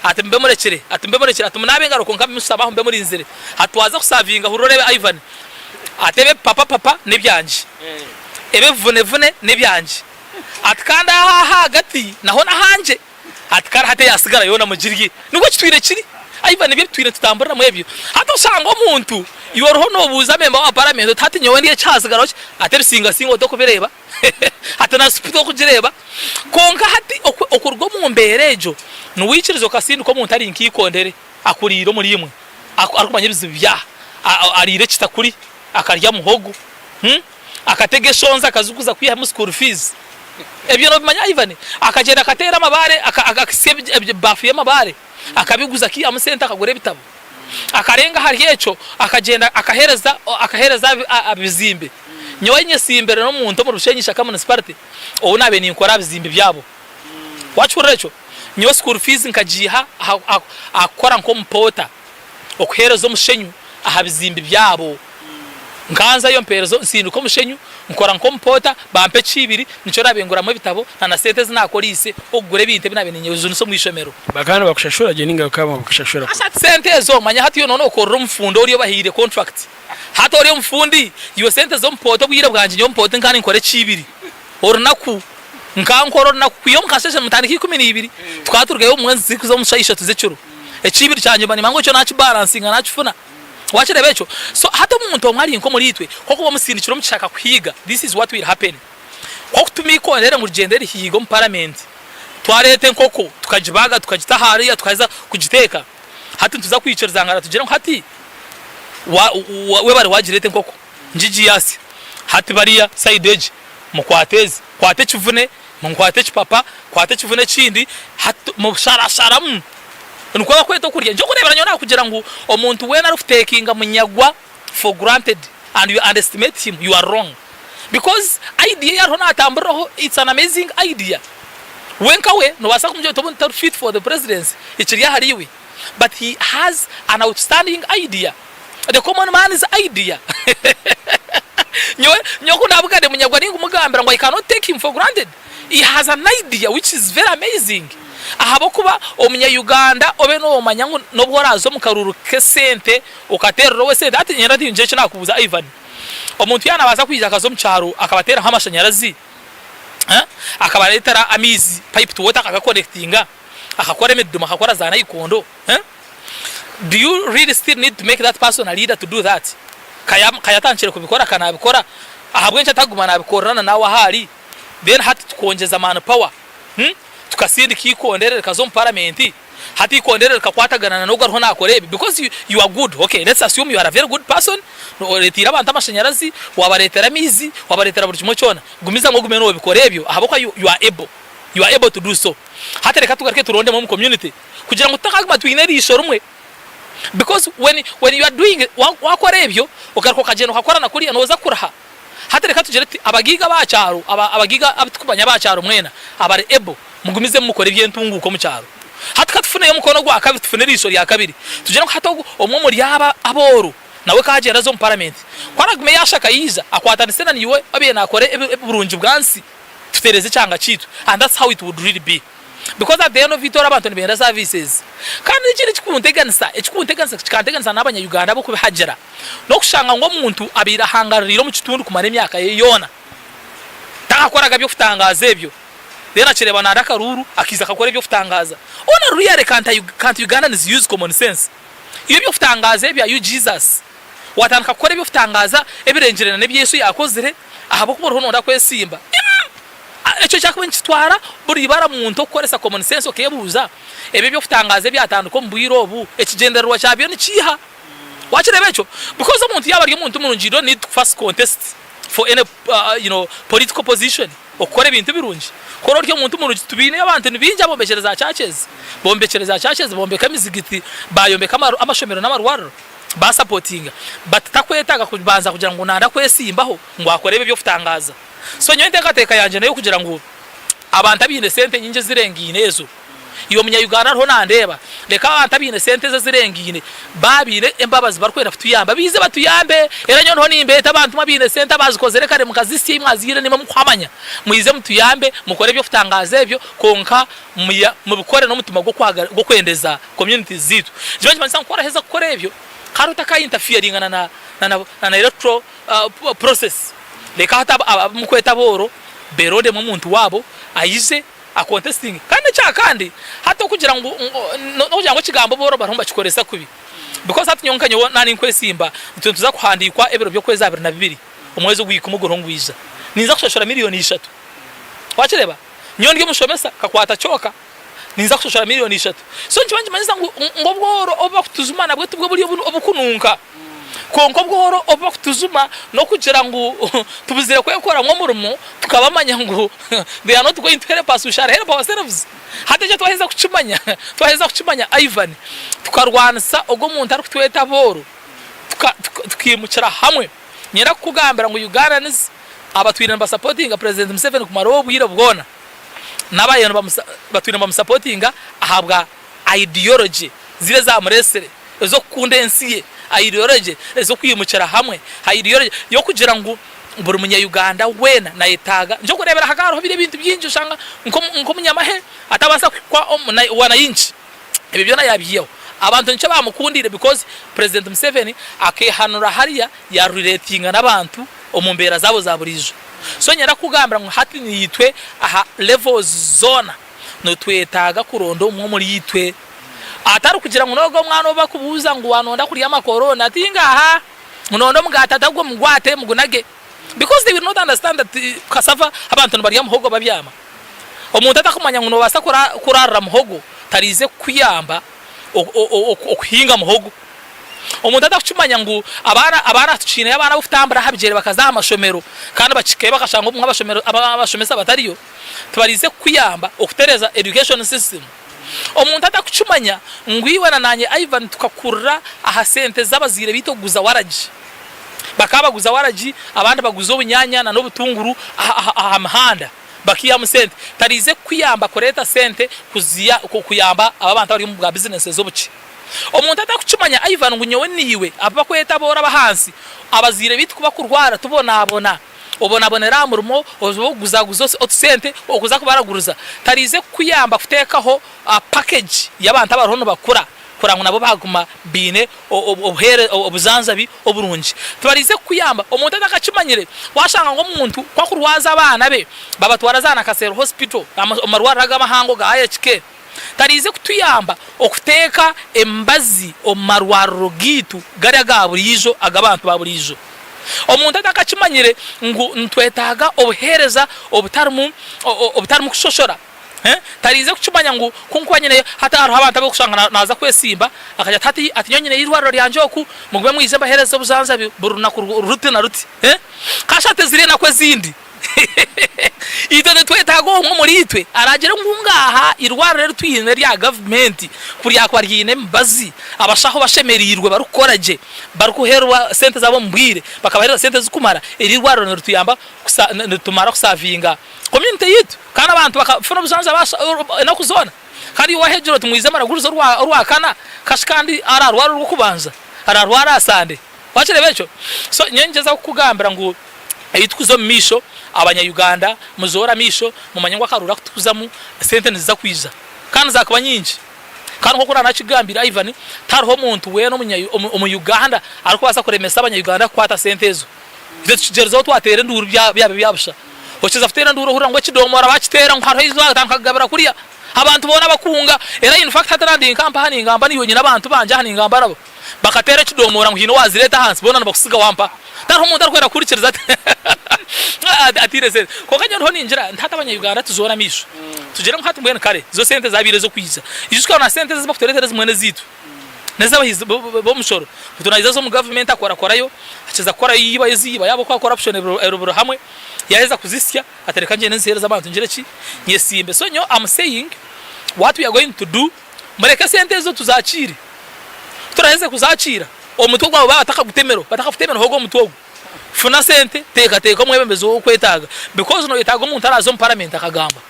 ati mube murekire, ati mube murekire, ati munaabe engaro kwonka mushutame aho mube murinzire. Ati twaza kusavinga hurira oreebe Ivan ati ebi ebipapapapa n'ebyangye, ebi ebivunevune n'ebyangye. Ati kandi aha ahagati naho n'ahangye. Ati kare hati eyasigara yoona mugirye. Nikwo kitwire kiri. Ivan nibyo ebitwire nitutamburiramu ebyo. Hati oshanga omuntu iwe oriho nobuuza memba wa paramenti oti hati nyowe ndye ekyasigaraho ki? Ati ebisingasinga otokubireeba. Ati na supu tokugireeba. Kwonka hati okuruga omu mbeera egyo niwikiriza okasindika omuntu ari nk'eikondere akuriire omuri imwe arikumanya ebizibu byaha ariire ekitakuri akarya muhogo. Akatega eshonzi akaziguza kwihamu school fees. Ebyo nobimanya Ivan? Akagyenda akateera amabaare akasya ebaafu y'amabaare akabiguza akaihamu sente akagura ebitabo. Akarenga ahari ekyo akagyenda akaheereza akaheereza abizimbe. Nyowe nyesimbire n'omuntu omuri Bushenyi Ishaka Municipality ou naabaire ninkora aha bizimbe byabo. Waakihurira ekyo? Nyowe school fees nkagiiha aha kukora nk'omupoota. okuheereza omushenyu aha bizimbi byabo. Nkanzayo mpeereza nsindika omushenyu, nkora nk'omupoota, bampa ekiibiri, nikyo naabaire nguramu ebitabo na na sente ezi naakoreise okugura ebintu ebi naabaire ninyejunisa omu ishomero. Bakaba nibakushashura gye nainga bakaba nibakushashura kubi? Hati sente ezo manya hati iwe nookorera omufundi oriya obahaire contract. Hati ori omufundi, iwe sente z'omupoota obwire bwangye nyowe omupoota nkaba ninkora ekiibiri orunaku. Nkaba nkora orunaku kwiha omu kasheeshe mutandika ikumi-na-ibiri tukaba turugayo obumwe zirikuza omu shaaha ishatu z'ekiro. Ekiibiri kyangye mba nimanya ngu ekyo naakibaransinga naakifuna. Waakireeba ekyo? So hati omuntu omwe ari nk'omuriitwe, ku orikuba omusindikire omu kishaka kuhiiga, this is what will happen. Ku orikutuma eikondere ngu rigyende rihiige omu paramenti, twareeta enkoko tukagibaaga tukagita hariya tukaheza kugiteeka, hati nituza kwikirizangana tugire ngu hati wa, wa, webare waagireeta enkoko, ngigi yaasya. Hati bariya sayidi egi mukwate ezi, kwata ekivune, nkwate ekipapa, kwata ekivune ekindi, hati musharasharamu. Nikwo bakweta okurya. Nikyo orikureebera nyowe naakugira ngu omuntu weena arikutekinga munyagwa for granted and you underestimate him, you are wrong. Because idea ei ariho naatamburiraho it's an amazing idea. We nka we noobaasa kumugira oti obundi tori fit for the presidency, ekiri ahari iwe. But he has an outstanding idea. The common man's idea. Nyowe nyowe ku naabugane munyagwa ninkumugambira ngu I cannot take him for granted. He has an idea which is very amazing. Ahabw'okuba omunya-Uganda obe noomanya ngu n'obu oraaza omu karuuru k'esente okateerera ow'esente, hati nyenda ngire eki naakubuuza Ivan. Omuntu yaaba naabaasa kwija akaza omu kyaro akabateeraho amashanyarazi, akabareetera amaizi, piped water akagakonekitinga, akakora emidumu, akakora za naikondo, Do you really still need to make that person a leader to do that? Ka yatandikire kubikora ka nabikora, ahabw'enki atakuguma nabikorerana naawe ahu ari? Then hati tukongyeza man power, hmm? Tukasindika eikondere rikaza omu paramenti, hati eikondere rikakwatagana na n'ogu ariho nakora ebi because you, you are good, okay let's assume you are a very good person, oreteire abantu amashanyarazi, wabareetera amaizi, wabareetera buri kimwe kyona, gumizamu ogume nobikora ebyo ahabw'okuba you, you are able, you are able to do so. Hati reka tugaruke turondemu omu community. kugira ngu tutakaguma twine eriisho rimwe because when, when you are doing wakora ebyo ogaruka okagyenda okakora na kuriya nooza kuriha. Hati reka tugire tuti abagaiga aba kyaro abagaiga abu tukumanya aba kyaro mwena abari able mugumizemu mukore eby'entunguuka omu kyaro. Hati ka tufuneyo omukono ogwa kabiri tufune eriisho rya kabiri tugire ngu hati ogu omwe omuri aba abooro nawe ka agyende aze omu paramenti ku aragume yaashaka yaija akwatanise na naiwe abaire naakora eburungi bwa nsi tutereeze ekyanga kyaitu and that's how it would really be. Because at the end of it all abantu nibenda services. Kandi n'ekindi ekikunteganisa, ekikunteganisa kikanteganisa n'abanya Uganda ab'okubihagira, n'okushanga ngu omuntu abaire ahangaririire omu kitundu kumara emyaka ye yoona, takakoraga by'okutangaaza ebyo, then akireeba nanda akaruuru akaija akakora eby'okutangaaza. Ona really can't, can't Ugandans use common sense? Iwe eby'okutangaaza ebyo are you Jesus? Watandika kukora eby'okutangaaza ebirengire na n'ebi Yesu yaakozire ahabw'okuba oriho noyenda kwesimba? Imm! Ekyo kyakuba nikitwara buri ibara muntu okukoresa common sense okebuuza, ebyo eby'okutangaaza ebyatandika omu bwire obu, ekigyendererwa kyabyo ni kiiha? Wakireeba ekyo? Because omuntu yaaba ari omuntu murungi you don't need to first contest for any you know political position okukora ebintu birungi. Ku ori omuntu murungi tubiineyo abantu ni baingi abombekire za churches, bombekire za churches, bombeka emizigiti, bayombeka amashomero n'amarwariro. Basapotinga but takwetaaga kubanza kugira ngu nanda kwesimbaho ngu akore ebi eby'okutangaaza. So nyowe enteekateeka yangye n'ey'okugira ngu abantu abaine sente nyingi ezirengaine ezo, iwe munya-Uganda ariho nandeeba, reka abantu abaine sente ezo ezirengaine baaba baine embabazi barikwenda kutuyamba baije batuyambe. Era nyowe ndiho nimbeeta abantu imwe abaine sente abaazikozire kare mukazisya ei mwazihaire nimwe mukuhamanya, mwije mutuyambe mukore eby'okutangaaza ebyo kwonka mubikore n'omutima gw'okwendeza communities zaitu. Nikiba nikimanyisa ngu ku oraheza kukora ebyo, kare otaka interferinga na na na electoral process. Reka hati abu mukweta abooro berondemu omuntu waabo aije a contestinge. Kandi ekya kandi hati okugira ngu nokugira ngu ekigambo booro bariho nibakikoresa kubi because hati nyowe nka nyowe na ninkwesimba nitwe nituza kuhandiikwa ebiro by'okwezi 22 omwezi ogwikumi oguriho nigwija. Ninza kushashura miriyoni ishatu. Wakireeba? Nyowe ndi omushomesa nkakwata kyoka. Ninza kushashura miriyoni ishatu. So nikiba nikimanyisa ngu ngu obworo obu bakutujuma nabwo tibwo buri obukununka. Kwonka obworo obu bakutujuma n'okugira ngu tubuzire kwekoramu omurimo tukabamanya ngu they are not going to help us, we shall help ourselves. Hati ekyo twaheza kukimanya, twaheza kukimanya Ivan, tukarwanisa ogwo omuntu arikutweta abooro, tukaimukira hamwe. Niinyenda kukugambira ngu Ugandans abatwire nibasapotinga President Museveni kumara obwire bwona, n'ababaire batwire nibamusapotinga ahabwa ideology ziri ezamuresire ez'okukunda ensi ye, ideology ez'okwimukira hamwe, ideology y'okugira ngu buri munya-Uganda weena nayetaaga. Nikyo orikureebera hakaba hariho biri ebintu bingi oshanga nk'omunyamahe atabaasa kuhikwa wananchi. Ebyo byona yaabiihaho. Abantu nikyo baamukundiire because President Museveni akeehanura hariya ya relatinga n'abantu omu mbeera zaabo za buriijo. So niinyenda kukugambira ngu hati niitwe aha levels zoona nitwetaaga kuronda omwe omuri itwe. Atari kugira ngu n'ogwo omwana ou barikubuuza ngu waanonda kurya amakoroni ati ngaaha, ngu nonda omugaati ati ahubwo mugwate mugunage. Because they will not understand that cassava abantu nibarya muhogo babyama. Omuntu atakumanya ngu nobaasa kurarira muhogo tariize kukuyamba okuhinga muhogo. Omuntu atakukimanya ngu abaana abaana tukiineyo abaana ab'okutambura aha bigyere bakaza aha mashomero kandi bakihikayo bakashanga obumwe abashomero abashomesa batariyo tibariize kukuyamba okutereeza education system. Omuntu atakukimanya ngu iwe na naanye Ivan tukakurira aha sente z'abazaire baitu okuguza waragi. Bakaba baguza waragi abandi baguza obunyanya na n'obutunguru aha mihanda bakiihamu sente. Tariize kukuyamba kureeta sente kuziya kuyamba abo abantu abari omu bwa bizinesi ez'obukye. Omuntu atakukimanya Ivan ngu nyowe naiwe abu bakweta abooro ab'ahansi abazaire baitu ku bakurwara tubonabona. Obonabonera aha murimo oba okuguzaguza otusente okuza kubaraguriza. Tariize kukuyamba kuteekaho package y'abantu abariho nibakura kureba ngu nabo baaguma baine obujanjabi oburungi. Tibariize kukuyamba. Omuntu atakakimanyire, waashanga ngu omuntu ku akurwaza abaana be babatwara za Nakasero Hospital, omu marwariro aga amahango ga IHK, tariize kutuyamba okuteeka emibazi omu marwariro gaitu gari aga buriijo ag'abantu ba buriijo. Omuntu atakakimanyire ngu nitwetaaga obuheereza obutarimu obutarimu kushoshora. Tariize kukimanya ngu ku nkuba nyineyo hati hariho abantu abarikushanga naaza kwesimba akagira ati hati ati nyowe nyineyo eirwariro ryangye oku mugume mwije mbaheereze obujanjabi buri runaku ruti na ruti. Kashatu eziri enaku ezindi itwe nitwetaaga omwe omuriitwe araagire ngu ngaaha eirwariro eri twine erya gavumenti ku ryakuba riine emibazi abashaho bashemereirwe barikukora gye barikuheerwa sente zaabo omu bwire bakabaheereza sente ezirikumara eri eirwariro nirituyamba niritumara kusavinga Community yaitu kandi abantu bakafuna obujanjabi enaku zoona kandi iwe wahegyera oti mwije mbaragurize orwakana kashi kandi ararwara orwokubanza ararwara aha Sunday wakireeba ekyo? So nyowe ningyezaho kukugambira ngu ei tukuza omu maisho abanya Uganda muzoore amaisho mumanye ngu akaruuru aku tukuzamu sente niziza kwija kandi zakuba nyingi kandi nkoku oranakigambire Ivan tihariho omuntu weena omu Uganda arikubaasa kuremesa abanya Uganda kukwata sente ezo. Itwe tukigyerizeho twateera enduuru byaba ebya busha. Okiza kuteera enduuru ohurira ngu ekidomoora bakiteera ngu hariho eizooba batandika kugabira kuriya. Abantu boona bakunga. Era in fact hati nandi nka mpaha ningamba naiwe nyine abantu bangye aha ningamba nabo. Bakateera ekidomoora ngu haine owazireeta ahansi boona nibakusiga wampa. Tihariho omuntu arikwenda kuhurikiriza ati ataire sente. Kwonka nyowe ndiho ningira nti hati abanya Uganda tuzoore amaisho. Tugire ngu hati mbwenu kare zo sente zabaire ez'okwija. Ijuka na sente ezi bakutureetera ezimwe n'ezaitu. N'ez'abahizi b'omushoro. Beitu naija aza omu gavumenti akorakorayo, akiza kukorayo yiiba eziiba yaaba oku corruption eri buri hamwe, yaaheza kuzisya ati reka ngyende nziheereze abantu ngire ki? Nyesimbe. So nyowe am saying what we are going to do, mureke esente ezo tuzakiire. Ku turaaheze kuzakiira, Omutwe gwawe baaba batakagutemire, batakakutemire ogwo omutwe ogwo, funa sente, teekateeka omwebembezi ou orikwetaaga because noyetaaga omuntu araaze omu paramenti akagamba.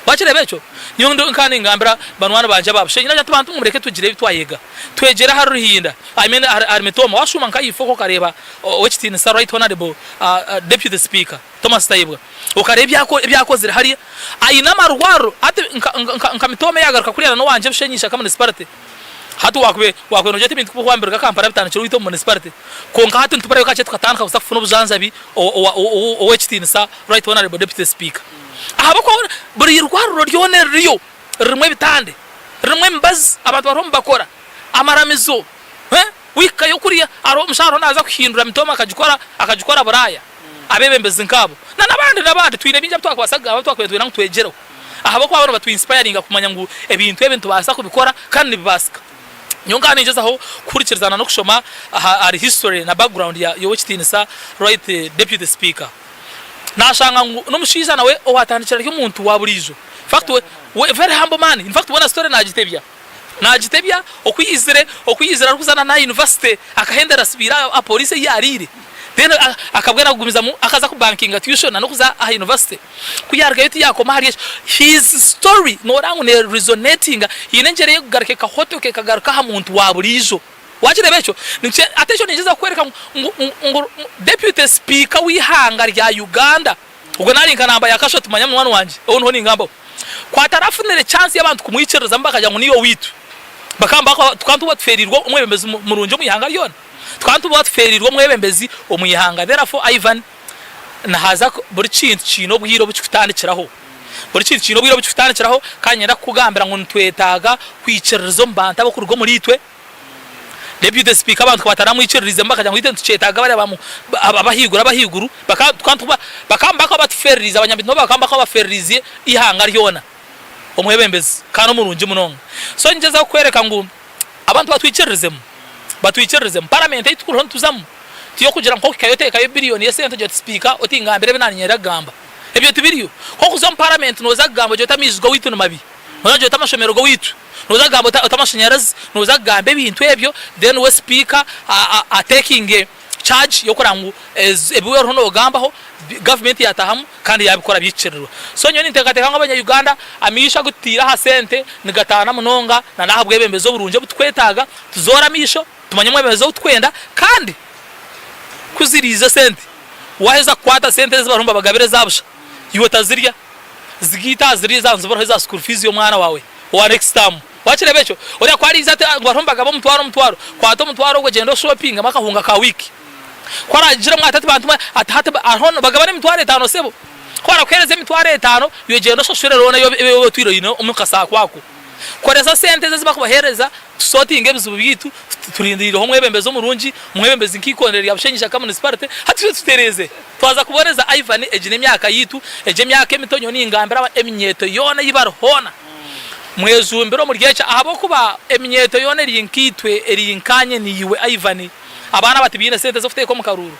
Wakireeba ekyo? Nyowe ndi nka ningambira banywani bangye aba Bushenyi naagira nti bantu mwe mureke tugire ebi twayega, twegyere ahari Ruhinda, I mean ahari Mitooma. Washuuma nka ahaifo okwo okareeba Owekitiinisa Right Honourable Deputy Speaker Thomas Tayebwa, okareeba ebi akozire hariya, aine amarwariro hati nka Mitooma eyagaruka kuriya na n'owangye Bushenyi Ishaka Municipality, Hati waakube waakuba noogira oti ebintu ku bihwambirwe Kampala bitandikire owaitu omu municipality kwonka hati nituburayo kakye tukatandika kuza kufuna obujanjabi Owekitiinisa Right Honourable Deputy Speaker ahabw'okuba buri irwariro ryona eririyo ririmu ebitande, ririmu emibazi abantu bariho nibakora, amaramizo, wahikayo kuriya hariho omushaho ariho naaza kuhindura mitooma akagikora akagikora Buraaya abeebembezi nkaabo na n'abandi n'abandi twine bingi abu twakubaasa kugamba abu twakubaire nitwenda ngu twegyereho. Ahabw'okuba bo nibatu inspiringa kumanya ngu ebintu ebi nitubaasa kubikora kandi nibibaasika. Nyowe nkaba ningyezaho kuhurikirizana n'okushoma ahari history na background ya y'Owekitiinisa Right Deputy Speaker. Nashanga ngu n'omushaija nawe owatandikire ari omuntu wa buriijo. In fact we, we very humble man. In fact weena story nagitebya. Nagitebya oku yaizire, oku yaizire arikuza na n'aha university akahendera asibiire aha police ei yariire. Then akabwena kugumizamu akaza ku bankinga tuition na n'okuza aha university. Ku yaarugayo tiyaakoma ahari ekyo. His story nooreba ngu ne resonatinga, haine engyeri ey'ekugaruka ekahotoka ekagaruka aha muntu wa buriijo. Waakireeba ekyo? Ate ekyo ninkyezaho kukworeka ngu ngu Deputy Speaker w'eihanga rya Uganda, ogwo naari nka namba ya kashatu manya munywani wangye, ou niho ningambaho, ku atarafunire chance y'abantu kumwikiririzamu bakagira ngu niiwe owaitu, bakaba tukaba nituba tufeereirwe omwebembezi murungi omu ihanga ryona. Tukaba nituba tufeereirwe omwebembezi omu ihanga. Therefore Ivan, Nihaza buri kintu kiine obwire obu kirikutandikiraho. Buri kintu kiine obwire obu kirikutandikiraho kandi niinyenda kukugambira ngu nitwetaaga kwikiririza omu bantu abarikuruga omuriitwe. Deputy Speaker abantu ku bataramwikiririizemu bakagira ngu itwe nitukyetaaga bariya abahaiguru abahaiguru bakaba bakaba batufereriize abanyamiti nabo bakaba bakaba bafereriize eihanga ryona omwebembezi kandi omurungi munonga. So ningyezaho kukworeka ngu Abantu batwikiririzemu, batwikiririzemu. Paramenti ei tukuriho nituzamu ti y'okugira ngu k'okuhikayo oteekayo biliyoni y'esente ogire oti sipiika oti ngambira ebi naaniinyenda kugamba. Ebyo tibiriyo. K'okuza omu paramenti nooza kugamba ogire oti amaizi g'owaitu ni mabi, nooza kugira oti amashomero g'owaitu, nooza kugamba oti amashanyarazi, nooza kugamba ebintu ebyo then we sipiika atekinge charge y'okureba ngu ebi oriho noogambaho gavumenti yaatahamu kandi yaabikora byahikiirirwa. So nyowe ninteekateeka ngu abanya-Uganda amaisho agu tutaire aha sente nigataana munonga na n'aha bwebembezi oburungi obu turikwetaaga. Tuzoore amaisho, tumanye omwebembezi ou turikwenda kandi ku ziriiza esente, waaheza kukwata sente ezi bariho nibabagabira eza busha, iwe otazirya, zigaite aha ziri eza nziburaho eza school fees y'omwana waawe owa next term. Waakireeba ekyo? Oriya ku ariiza ati ngu bariho nibagaba omutwaro omutwaro, kwata omutwaro ogwo gyenda oshopingemu akahunga ka wiiki. Ku araagiremu ati ati bantu mwe ati hati hariho nibagabana emitwaro etaano sebo. Ku barakuheereza emitwaro etaano, iwe gyenda oshashure looni ei oba otwire oine omu kasaako ako. Koresa sente ezi ezi barikubaheereza tusotinge ebizibu byaitu, turindiriireho omwebembezi omurungi, omwebembezi nk'eikondero rya Bushenyi Ishaka Municipality, hati itwe tutereeze. Twaza kuboneza Ivan, egi n'emyaka yaitu, egi emyaka emito nyowe ningambira eminyeeto yoona ei bari hoona. Mwejumbire omuri ekyo ahabw'okuba eminyeeto yoona eri nkaitwe, eri nkaanye naiwe Ivan. Abaana aba tibaine sente z'okuteeka omu karuuru.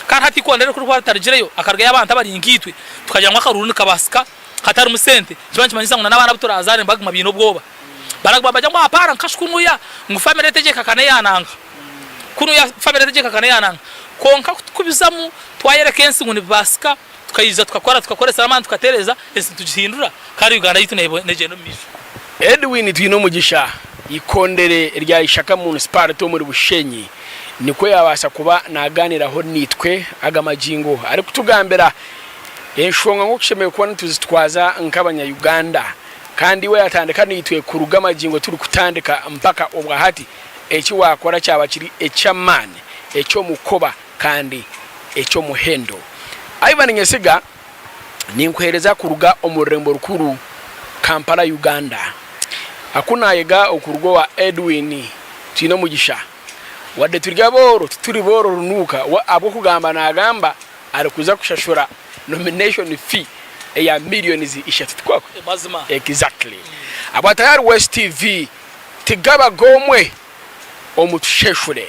Kandi hati eikondero eri ku rikuba ritarugireyo, hakarugayo abantu abari nkaitwe, tukagira ngu akaruuru nikabaasika hatarimu sente, nikiba nikimanyisa ngu n'abaana abu turaazaare nibaguma baine obwoba. Baraguma nibagira ngu apaana nkashi kunuya ngu famire etegyeka n'eya nanka, kunuya famire etegyeka n'eya nanka. Kwonka ku tukubizamu twayereka ensi ngu nibibaasika, tukaija tukakora tukakoresa n'amaani tukatereeza, ensi nitugihindura kandi Uganda yaitu neegyenda omu maisho. Edwin Twinomugisha, Ikondere rya Ishaka Munisiparite omuri Bushenyi nikwo yabaasa kuba naganiraho naitwe aga magingo arikutugambira enshonga ngu tushemereire kuba nituzitwaza nk'abanya Uganda kandi iwe yatandika naitwe kuruga magingo turikutandika mpaka obwahati eki wakora kyaba kiri eky'amaani, eky'omukoba kandi eky'omuhendo. Ivan Nyesiga. Ninkuheereza kuruga omu rurembo rukuru Kampala, Uganda. Aku naayega okuruga owa Edwin Twinomugisha. Wadde turi abooro, tituri booro runuuka. We ahabw'okugamba naagamba arikuza kushashura nomination fee eya millions ishatu, tikwekwo? Mazima. Exactly. Abwa Tayari West TV, tigaba g'omwe omu tusheshure.